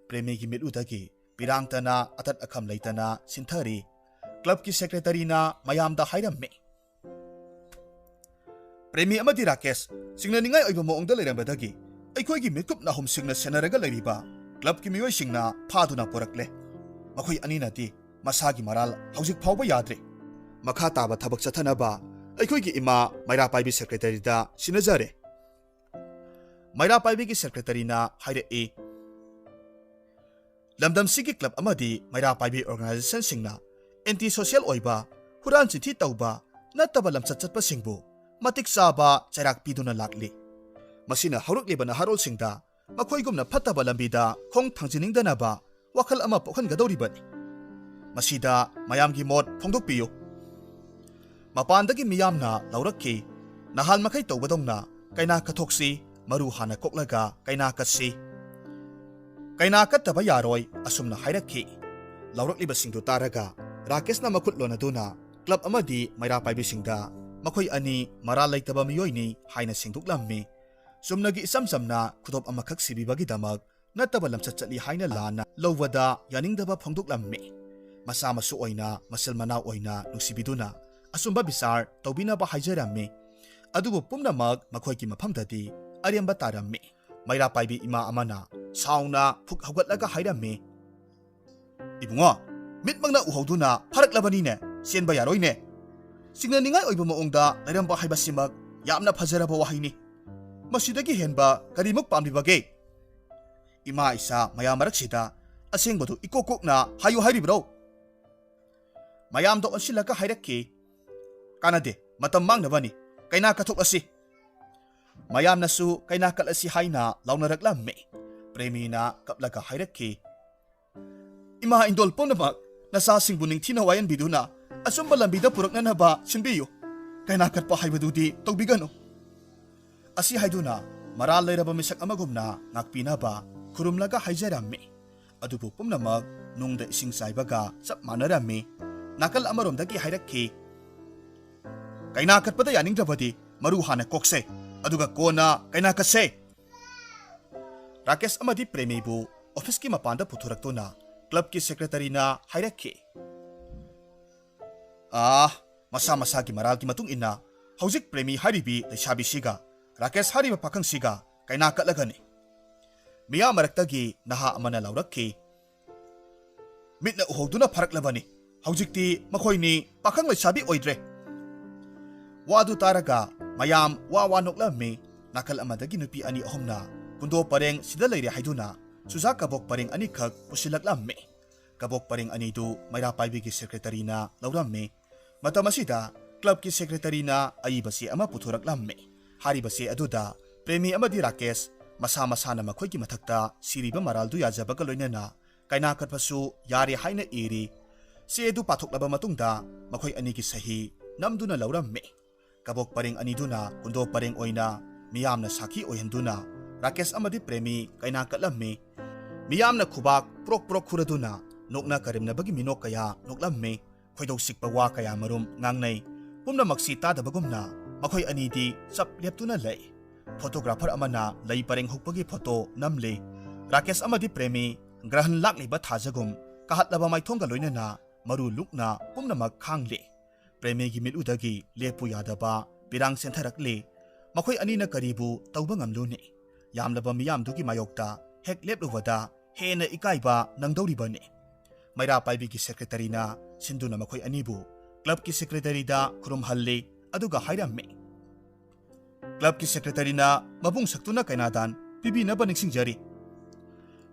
ꯄ꯭ꯔꯦꯃꯤꯒꯤ ꯃꯤꯠꯂꯨꯗꯒꯤ ꯄꯤꯔꯥꯡꯇꯅ ꯑꯇꯠ ꯑꯈꯝ ꯂꯩꯇꯅ ꯁꯤꯟꯊꯔꯤ꯫ ꯀ꯭ꯂꯕꯀꯤ ꯁꯦꯀ꯭ꯔꯦꯇꯔꯤꯅ ꯃꯌꯥꯝꯗ ꯍꯥꯏꯔꯝꯃꯤ, "ꯄ꯭ꯔꯦꯃꯤ ꯑꯃꯗꯤ ꯔꯥꯀꯦꯁ ꯆꯤꯡꯅꯅꯤꯡꯉꯥꯏ ꯑꯣꯏꯕ ꯃꯑꯣꯡꯗ ꯂꯩꯔꯝꯕꯗꯒꯤ ꯑꯩꯈꯣꯏꯒꯤ ꯃꯤꯠꯀꯨꯞ ꯅꯥꯍꯨꯝꯁꯤꯡꯅ ꯁꯦꯟꯅꯔꯒ ꯂꯩꯔꯤꯕ ꯀ꯭ꯂꯕꯀꯤ ꯃꯤꯑꯣꯏꯁꯤꯡꯅ ꯐꯥꯗꯨꯅ ꯄꯨꯔꯛꯂꯦ꯫ ꯃꯈꯣꯏ ꯑꯅꯤꯅꯗꯤ ꯃꯁꯥꯒꯤ ꯃꯔꯥꯜ ꯍꯧꯖꯤꯛ ꯐꯥꯎꯕ ꯌꯥꯗ꯭ꯔꯤ꯫ ꯃꯈꯥ ꯇꯥꯕ ꯊꯕꯛ ꯆꯠꯊꯅꯕ ꯑꯩꯈꯣꯏꯒꯤ ꯏꯃꯥ ꯃꯩꯔꯥ ꯄꯥꯏꯕꯤ ꯁꯦꯀ꯭ꯔꯦꯇꯔꯤꯗ ꯁꯤꯟꯅꯖꯔꯦ꯫" ꯃꯩꯔꯥ ꯄꯥꯏꯕꯤꯒꯤ ꯁꯦꯀ꯭ꯔꯦꯇꯔꯤꯅ ꯍꯥꯏꯔꯛꯏ, "ꯂꯝꯗꯝꯁꯤꯒꯤ ꯀ꯭ꯂꯕ ꯑꯃꯗꯤ ꯃꯩꯔꯥ ꯄꯥꯏꯕꯤ ꯑꯣꯔꯒꯅꯥꯏꯖꯦꯁꯟꯁꯤꯡꯅ ꯑꯦꯟꯇꯤ ꯁꯣꯁꯤꯌꯦꯜ ꯑꯣꯏꯕ, ꯍꯨꯔꯥꯟ ꯆꯤꯟꯊꯤ ꯇꯧꯕ ꯅꯠꯇꯕ ꯂꯝꯆꯠ ꯆꯠꯄꯁꯤꯡꯕꯨ ꯃꯇꯤꯛ ꯆꯥꯕ ꯆꯩꯔꯥꯛ ꯄꯤꯗꯨꯅ ꯂꯥꯛꯂꯤ꯫ ꯃꯁꯤꯅ ꯍꯧꯔꯛꯂꯤꯕ ꯅꯍꯥꯔꯣꯜꯁꯤꯡꯗ ꯃꯈꯣꯏꯒꯨꯝꯅ ꯐꯠꯇꯕ ꯂꯝꯕꯤꯗ ꯈꯣꯡ ꯊꯥꯡꯖꯤꯟꯅꯤꯡꯗꯅꯕ ꯋꯥꯈꯜ ꯑꯃ ꯄꯣꯛꯍꯟꯒꯗꯧꯔꯤꯕꯅꯤ꯫ ꯃꯁꯤꯗ ꯃꯌꯥꯝꯒꯤ ꯃꯣꯠ ꯐꯣꯡꯗꯣꯛꯄꯤꯌꯨ꯫" ꯃꯄꯥꯟꯗꯒꯤ ꯃꯤꯌꯥꯝꯅ ꯂꯥꯎꯔꯛꯈꯤ, "ꯅꯍꯥꯟ ꯃꯈꯩ ꯇꯧꯕꯗꯧꯅ ꯀꯩꯅꯥ ꯀꯠꯊꯣꯛꯁꯤ, ꯃꯔꯨ ꯍꯥꯟꯅ ꯀꯣꯛꯂꯒ ꯀꯩꯅꯥ ꯀꯠꯁꯤ꯫ ꯀꯩꯅꯥ ꯀꯠꯇꯕ ꯌꯥꯔꯣꯏ, ꯑꯁꯨꯝꯅ ꯍꯥꯏꯔꯛꯈꯤ꯫ ꯂꯥꯎꯔꯛꯂꯤꯕꯁꯤꯡꯗꯨ ꯇꯥꯔꯒ ꯔꯥꯀꯦꯁꯅ ꯃꯈꯨꯠ ꯂꯣꯟꯅꯗꯨꯅ ꯀ꯭ꯂꯕ ꯑꯃꯗꯤ ꯃꯩꯔꯥ ꯄꯥꯏꯕꯤꯁꯤꯡꯗ ꯃꯈꯣꯏ ꯑꯅꯤ ꯃꯔꯥꯜ ꯂꯩꯇꯕ ꯃꯤꯑꯣꯏꯅꯤ ꯍꯥꯏꯅ ꯁꯦꯡꯗꯣꯛꯂꯝꯃꯤ꯫ ꯆꯨꯝꯅꯒꯤ ꯏꯆꯝ ꯆꯝꯅ ꯈꯨꯗꯣꯞ ꯑꯃꯈꯛ ꯁꯤꯕꯤꯕꯒꯤꯗꯃꯛ ꯅꯠꯇꯕ ꯂꯝꯆꯠ ꯆꯠꯂꯤ ꯍꯥꯏꯅ ꯂꯥꯟꯅ ꯂꯧꯕꯗ ꯌꯥꯅꯤꯡꯗꯕ ꯐꯣꯡꯗꯣꯛꯂꯝꯃꯤ꯫ ꯃꯆꯥ ꯃꯁꯨ ꯑꯣꯏꯅ ꯃꯆꯤꯜ ꯃꯅꯥꯎ ꯑꯣꯏꯅ ꯅꯨꯡꯁꯤꯕꯤꯗꯨꯅ ꯑꯆꯨꯝꯕ ꯕꯤꯆꯥꯔ ꯇꯧꯕꯤꯅꯕ ꯍꯥꯏꯖꯔꯝꯃꯤ꯫ ꯑꯗꯨꯕꯨ ꯄꯨꯝꯅꯃꯛ ꯃꯈꯣꯏꯒꯤ ꯃꯐꯝꯗꯗꯤ ꯑꯔꯦꯝꯕ ꯇꯥꯔꯝꯃꯤ꯫ ꯃꯩꯔꯥ ꯄꯥꯏꯕꯤ ꯏꯃꯥ ꯑꯃꯅ ꯁꯥꯎꯅ ꯐꯨꯛ ꯍꯧꯒꯠꯂꯒ ꯍꯥꯏꯔꯝꯃꯤ, "ꯏꯕꯨꯡꯉꯣ, ꯃꯤꯠꯃꯛꯅ ꯎꯍꯧꯗꯨꯅ ꯐꯥꯔꯛꯂꯕꯅꯤꯅꯦ, ꯆꯦꯟꯕ ꯌꯥꯔꯣꯏꯅꯦ꯫ ꯆꯤꯡꯅꯅꯤꯡꯉꯥꯏ ꯑꯣꯏꯕ ꯃꯑꯣꯡꯗ ꯂꯩꯔꯝꯕ ꯍꯥꯏꯕꯁꯤꯃꯛ ꯌꯥꯝꯅ ꯐꯖꯔꯕ ꯋꯥꯍꯩꯅꯤ꯫ ꯃꯁꯤꯗꯒꯤ ꯍꯦꯟꯕ ꯀꯔꯤꯃꯨꯛ ꯄꯥꯝꯂꯤꯕꯒꯦ? ꯏꯃꯥ ꯏꯆꯥ ꯃꯌꯥꯝ ꯃꯔꯛꯁꯤꯗ ꯑꯁꯦꯡꯕꯗꯨ ꯏꯀꯣꯛ ꯀꯣꯛꯅ ꯍꯥꯏꯌꯨ ꯍꯥꯏꯔꯤꯕ꯭ꯔꯣ?" ꯃꯌꯥꯝꯗ ꯑꯣꯟꯁꯤꯜꯂꯒ ꯍꯥꯏꯔꯛꯈꯤ, "ꯀꯥꯟꯅꯗꯦ, ꯃꯇꯝ ꯃꯥꯡꯅꯕꯅꯤ, ꯀꯩꯅꯥ ꯀꯠꯊꯣꯛꯂꯁꯤ꯫" ꯃꯌꯥꯝꯅꯁꯨ ꯀꯩꯅꯥ ꯀꯠꯂꯁꯤ ꯍꯥꯏꯅ ꯂꯥꯎꯅꯔꯛꯂꯝꯃꯤ꯫ ꯄ꯭ꯔꯦꯃꯤꯅ ꯀꯞꯂꯒ ꯍꯥꯏꯔꯛꯈꯤ, "ꯏꯃꯥ ꯏꯟꯗꯣꯜ ꯄꯨꯝꯅꯃꯛ ꯅꯆꯥꯁꯤꯡꯕꯨ ꯅꯤꯡꯊꯤꯅ ꯋꯥꯌꯦꯟꯕꯤꯗꯨꯅ ꯑꯆꯨꯝꯕ ꯂꯝꯕꯤꯗ ꯄꯨꯔꯛꯅꯅꯕ ꯁꯤꯟꯕꯤꯌꯨ꯫ ꯀꯩꯅꯥ ꯀꯠꯄ ꯍꯥꯏꯕꯗꯨꯗꯤ ꯇꯧꯕꯤꯒꯅꯨ꯫" ꯑꯁꯤ ꯍꯥꯏꯗꯨꯅ ꯃꯔꯥꯜ ꯂꯩꯔꯕ ꯃꯤꯁꯛ ꯑꯃꯒꯨꯝꯅ ꯉꯥꯛꯄꯤꯅꯕ ꯈꯨꯔꯨꯝꯂꯒ ꯍꯥꯏꯖꯔꯝꯃꯤ꯫ ꯑꯗꯨꯕꯨ ꯄꯨꯝꯅꯃꯛ ꯅꯨꯡꯗ ꯏꯁꯤꯡ ꯆꯥꯏꯕꯒ ꯆꯞ ꯃꯥꯟꯅꯔꯝꯃꯤ꯫ ꯅꯥꯀꯜ ꯑꯃꯔꯣꯝꯗꯒꯤ ꯍꯥꯏꯔꯛꯈꯤ, "ꯀꯩꯅꯥ ꯀꯠꯄꯗ ꯌꯥꯅꯤꯡꯗ꯭ꯔꯕꯗꯤ ꯃꯔꯨ ꯍꯥꯟꯅ ꯀꯣꯛꯁꯦ, ꯑꯗꯨꯒ ꯀꯣꯟꯅ ꯀꯩꯅꯥ ꯀꯠꯁꯦ꯫" ꯔꯥꯀꯦꯁ ꯑꯃꯗꯤ ꯄ꯭ꯔꯦꯃꯤꯕꯨ ꯑꯣꯐꯤꯁꯀꯤ ꯃꯄꯥꯟꯗ ꯄꯨꯊꯣꯔꯛꯇꯨꯅ ꯀ꯭ꯂꯕꯀꯤ ꯁꯦꯀ꯭ꯔꯦꯇꯔꯤꯅ ꯍꯥꯏꯔꯛꯈꯤ, "ꯑꯥ, ꯃꯁꯥ ꯃꯁꯥꯒꯤ ꯃꯔꯥꯜꯒꯤ ꯃꯇꯨꯡ ꯏꯟꯅ ꯍꯧꯖꯤꯛ ꯄ꯭ꯔꯦꯃꯤ ꯍꯥꯏꯔꯤꯕꯤ ꯂꯩꯁꯥꯕꯤꯁꯤꯒ ꯔꯥꯀꯦꯁ ꯍꯥꯏꯔꯤꯕ ꯄꯥꯈꯪꯁꯤꯒ ꯀꯩꯅꯥ ꯀꯠꯂꯒꯅꯤ꯫" ꯃꯤꯌꯥꯝ ꯃꯔꯛꯇꯒꯤ ꯅꯍꯥ ꯑꯃꯅ ꯂꯥꯎꯔꯛꯈꯤ, "ꯃꯤꯠꯅ ꯎꯍꯧꯗꯨꯅ ꯐꯥꯔꯛꯂꯕꯅꯤ꯫ ꯍꯧꯖꯤꯛꯇꯤ ꯃꯈꯣꯏꯅꯤ ꯄꯥꯈꯪ ꯂꯩꯁꯥꯕꯤ ꯑꯣꯏꯗ꯭ꯔꯦ꯫" ꯋꯥꯗꯨ ꯇꯥꯔꯒ ꯃꯌꯥꯝ ꯋꯥ ꯋꯥ ꯅꯣꯛꯂꯝꯃꯤ꯫ ꯅꯥꯀꯜ ꯑꯃꯗꯒꯤ ꯅꯨꯄꯤ ꯑꯅꯤ ꯑꯍꯨꯝꯅ ꯀꯨꯟꯗꯣ ꯄꯔꯦꯡ ꯁꯤꯗ ꯂꯩꯔꯦ ꯍꯥꯏꯗꯨꯅ ꯆꯨꯖꯥꯛ ꯀꯕꯣꯛ ꯄꯔꯦꯡ ꯑꯅꯤꯈꯛ ꯄꯨꯁꯤꯜꯂꯛꯂꯝꯃꯤ꯫ ꯀꯕꯣꯛ ꯄꯔꯦꯡ ꯑꯅꯤꯗꯨ ꯃꯩꯔꯥ ꯄꯥꯏꯕꯤꯒꯤ ꯁꯦꯀ꯭ꯔꯦꯇꯔꯤꯅ ꯂꯧꯔꯝꯃꯤ꯫ ꯃꯇꯝ ꯑꯁꯤꯗ ꯀ꯭ꯂꯕꯀꯤ ꯁꯦꯀ꯭ꯔꯦꯇꯔꯤꯅ ꯑꯏꯕ ꯆꯦ ꯑꯃ ꯄꯨꯊꯣꯔꯛꯂꯝꯃꯤ꯫ ꯍꯥꯏꯔꯤꯕ ꯆꯦ ꯑꯗꯨꯗ ꯄ꯭ꯔꯦꯃꯤ ꯑꯃꯗꯤ ꯔꯥꯀꯦꯁ ꯃꯁꯥ ꯃꯁꯥꯅ ꯃꯈꯣꯏꯒꯤ ꯃꯊꯛꯇ ꯁꯤꯔꯤꯕ ꯃꯔꯥꯜꯗꯨ ꯌꯥꯖꯕꯒ ꯂꯣꯏꯅꯅ ꯀꯩꯅꯥ ꯀꯠꯄꯁꯨ ꯌꯥꯔꯦ ꯍꯥꯏꯅ ꯏꯔꯤ꯫ ꯆꯦ ꯑꯗꯨ ꯄꯥꯊꯣꯛꯂꯕ ꯃꯇꯨꯡꯗ ꯃꯈꯣꯏ ꯑꯅꯤꯒꯤ ꯁꯍꯤ ꯅꯝꯗꯨꯅ ꯂꯧꯔꯝꯃꯤ꯫ ꯀꯕꯣꯛ ꯄꯔꯦꯡ ꯑꯅꯤꯗꯨꯅ ꯀꯨꯟꯗꯣ ꯄꯔꯦꯡ ꯑꯣꯏꯅ ꯃꯤꯌꯥꯝꯅ ꯁꯥꯈꯤ ꯑꯣꯏꯍꯟꯗꯨꯅ ꯔꯥꯀꯦꯁ ꯑꯃꯗꯤ ꯄ꯭ꯔꯦꯃꯤ ꯀꯩꯅꯥ ꯀꯠꯂꯝꯃꯤ꯫ ꯃꯤꯌꯥꯝꯅ ꯈꯨꯕꯥꯛ ꯄ꯭ꯔꯣꯛ ꯄ꯭ꯔꯣꯛ ꯈꯨꯔꯗꯨꯅ ꯅꯣꯛꯅ ꯀꯔꯦꯝꯅꯕꯒꯤ ꯃꯤꯅꯣꯛ ꯀꯌꯥ ꯅꯣꯛꯂꯝꯃꯤ꯫ ꯈꯣꯏꯗꯧ ꯁꯤꯛꯄ ꯋꯥ ꯀꯌꯥ ꯃꯔꯨꯝ ꯉꯥꯡꯅꯩ꯫ ꯄꯨꯝꯅꯃꯛꯁꯤ ꯇꯥꯗꯕꯒꯨꯝꯅ ꯃꯈꯣꯏ ꯑꯅꯤꯗꯤ ꯆꯞ ꯂꯦꯞꯇꯨꯅ ꯂꯩ꯫ ꯐꯣꯇꯣꯒ꯭ꯔꯥꯐꯔ ꯑꯃꯅ ꯂꯩ ꯄꯔꯦꯡ ꯍꯨꯛꯄꯒꯤ ꯐꯣꯇꯣ ꯅꯝꯂꯤ꯫ ꯔꯥꯀꯦꯁ ꯑꯃꯗꯤ ꯄ꯭ꯔꯦꯃꯤ ꯒ꯭ꯔꯍꯟ ꯂꯥꯛꯂꯤꯕ ꯊꯥꯖꯒꯨꯝ ꯀꯥꯍꯠꯂꯕ ꯃꯥꯏꯊꯣꯡꯒ ꯂꯣꯏꯅꯅ ꯃꯔꯨ ꯂꯨꯛꯅ ꯄꯨꯝꯅꯃꯛ ꯈꯥꯡꯂꯤ꯫ ꯄ꯭ꯔꯦꯃꯤꯒꯤ ꯃꯤꯠꯂꯨꯗꯒꯤ ꯂꯦꯞꯄꯨ ꯌꯥꯗꯕ ꯄꯤꯔꯥꯡ ꯆꯦꯟꯊꯔꯛꯂꯤ꯫ ꯃꯈꯣꯏ ꯑꯅꯤꯅ ꯀꯔꯤꯕꯨ ꯇꯧꯕ ꯉꯝꯂꯨꯅꯤ? ꯌꯥꯝꯂꯕ ꯃꯤꯌꯥꯝꯗꯨꯒꯤ ꯃꯥꯌꯣꯛꯇ ꯍꯦꯛ ꯂꯦꯞꯂꯨꯕꯗ ꯍꯦꯟꯅ ꯏꯀꯥꯏꯕ ꯅꯪꯗꯧꯔꯤꯕꯅꯤ꯫ ꯃꯩꯔꯥ ꯄꯥꯏꯕꯤꯒꯤ ꯁꯦꯀ꯭ꯔꯦꯇꯔꯤꯅ ꯁꯤꯟꯗꯨꯅ ꯃꯈꯣꯏ ꯑꯅꯤꯕꯨ ꯀ꯭ꯂꯕꯀꯤ ꯁꯦꯀ꯭ꯔꯦꯇꯔꯤꯗ ꯈꯨꯔꯨꯝꯍꯜꯂꯤ, ꯑꯗꯨꯒ ꯍꯥꯏꯔꯝꯃꯤ, "ꯀ꯭ꯂꯕꯀꯤ ꯁꯦꯀ꯭ꯔꯦꯇꯔꯤꯅ ꯃꯕꯨꯡ ꯁꯛꯇꯨꯅ ꯀꯩꯅꯥꯗꯥꯟ ꯄꯤꯕꯤꯅꯕ ꯅꯤꯡꯁꯤꯡꯖꯔꯤ꯫"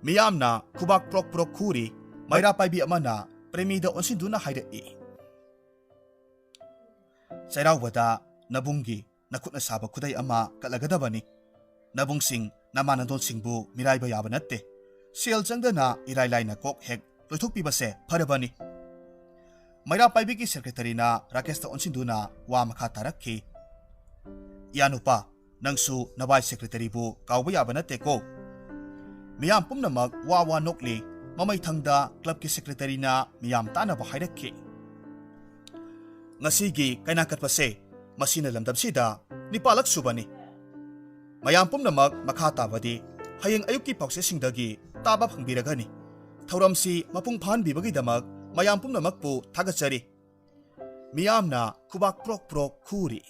ꯃꯤꯌꯥꯝꯅ ꯈꯨꯕꯥꯛ ꯄ꯭ꯔꯣꯛ ꯄ꯭ꯔꯣꯛ ꯈꯨꯔꯤ꯫ ꯃꯩꯔꯥ ꯄꯥꯏꯕꯤ ꯑꯃꯅ ꯄ꯭ꯔꯦꯃꯤꯗ ꯑꯣꯟꯁꯤꯟꯗꯨꯅ ꯍꯥꯏꯔꯛꯏ, "ꯆꯩꯔꯥꯎꯕꯗ ꯅꯕꯨꯡꯒꯤ ꯅꯈꯨꯠꯅ ꯁꯥꯕ ꯈꯨꯗꯩ ꯑꯃ ꯀꯠꯂꯒꯗꯕꯅꯤ꯫ ꯅꯕꯨꯡꯁꯤꯡ, ꯅꯃꯥꯟꯅꯗꯣꯟꯁꯤꯡꯕꯨ ꯃꯤꯔꯥꯏꯕ ꯌꯥꯕ ꯅꯠꯇꯦ꯫ ꯁꯦꯜ ꯆꯪꯗꯅ ꯏꯔꯥꯏ ꯂꯥꯏꯅ ꯀꯣꯛ ꯍꯦꯛ ꯂꯣꯏꯊꯣꯛꯄꯤꯕꯁꯦ ꯐꯔꯕꯅꯤ꯫" ꯃꯩꯔꯥ ꯄꯥꯏꯕꯤꯒꯤ ꯁꯦꯀ꯭ꯔꯦꯇꯔꯤꯅ ꯔꯥꯀꯦꯁꯇ ꯑꯣꯟꯁꯤꯟꯗꯨꯅ ꯋꯥ ꯃꯈꯥ ꯇꯥꯔꯛꯈꯤ, "ꯏꯌꯥꯅꯨꯄꯥ, ꯅꯪꯁꯨ ꯅꯕꯥꯏ ꯁꯦꯀ꯭ꯔꯦꯇꯔꯤꯕꯨ ꯀꯥꯎꯕ ꯌꯥꯕ ꯅꯠꯇꯦꯀꯣ꯫" ꯃꯤꯌꯥꯝ ꯄꯨꯝꯅꯃꯛ ꯋꯥ ꯋꯥ ꯅꯣꯛꯂꯤ꯫ ꯃꯃꯩꯊꯪꯗ ꯀ꯭ꯂꯕꯀꯤ ꯁꯦꯀ꯭ꯔꯦꯇꯔꯤꯅ ꯃꯤꯌꯥꯝ ꯇꯥꯅꯕ ꯍꯥꯏꯔꯛꯈꯤ, "ꯉꯁꯤꯒꯤ ꯀꯩꯅꯥ ꯀꯠꯄꯁꯦ ꯃꯁꯤꯅ ꯂꯝꯗꯝꯁꯤꯗ ꯅꯤꯄꯥꯜꯂꯛ ꯁꯨꯕꯅꯤ꯫ ꯃꯌꯥꯝ ꯄꯨꯝꯅꯃꯛ ꯃꯈꯥ ꯇꯥꯕꯗꯤ ꯍꯌꯦꯡ ꯑꯌꯨꯛꯀꯤ ꯄꯥꯎꯆꯦꯁꯤꯡꯗꯒꯤ ꯇꯥꯕ ꯐꯪꯕꯤꯔꯒꯅꯤ꯫ ꯊꯧꯔꯝꯁꯤ ꯃꯄꯨꯡ ꯐꯥꯍꯟꯕꯤꯕꯒꯤꯗꯃꯛ ꯃꯌꯥꯝ ꯄꯨꯝꯅꯃꯛꯄꯨ ꯊꯥꯒꯠꯆꯔꯤ꯫" ꯃꯤꯌꯥꯝꯅ ꯈꯨꯕꯥꯛ ꯄ꯭ꯔꯣꯛ ꯄ꯭ꯔꯣꯛ ꯈꯨꯔꯤ꯫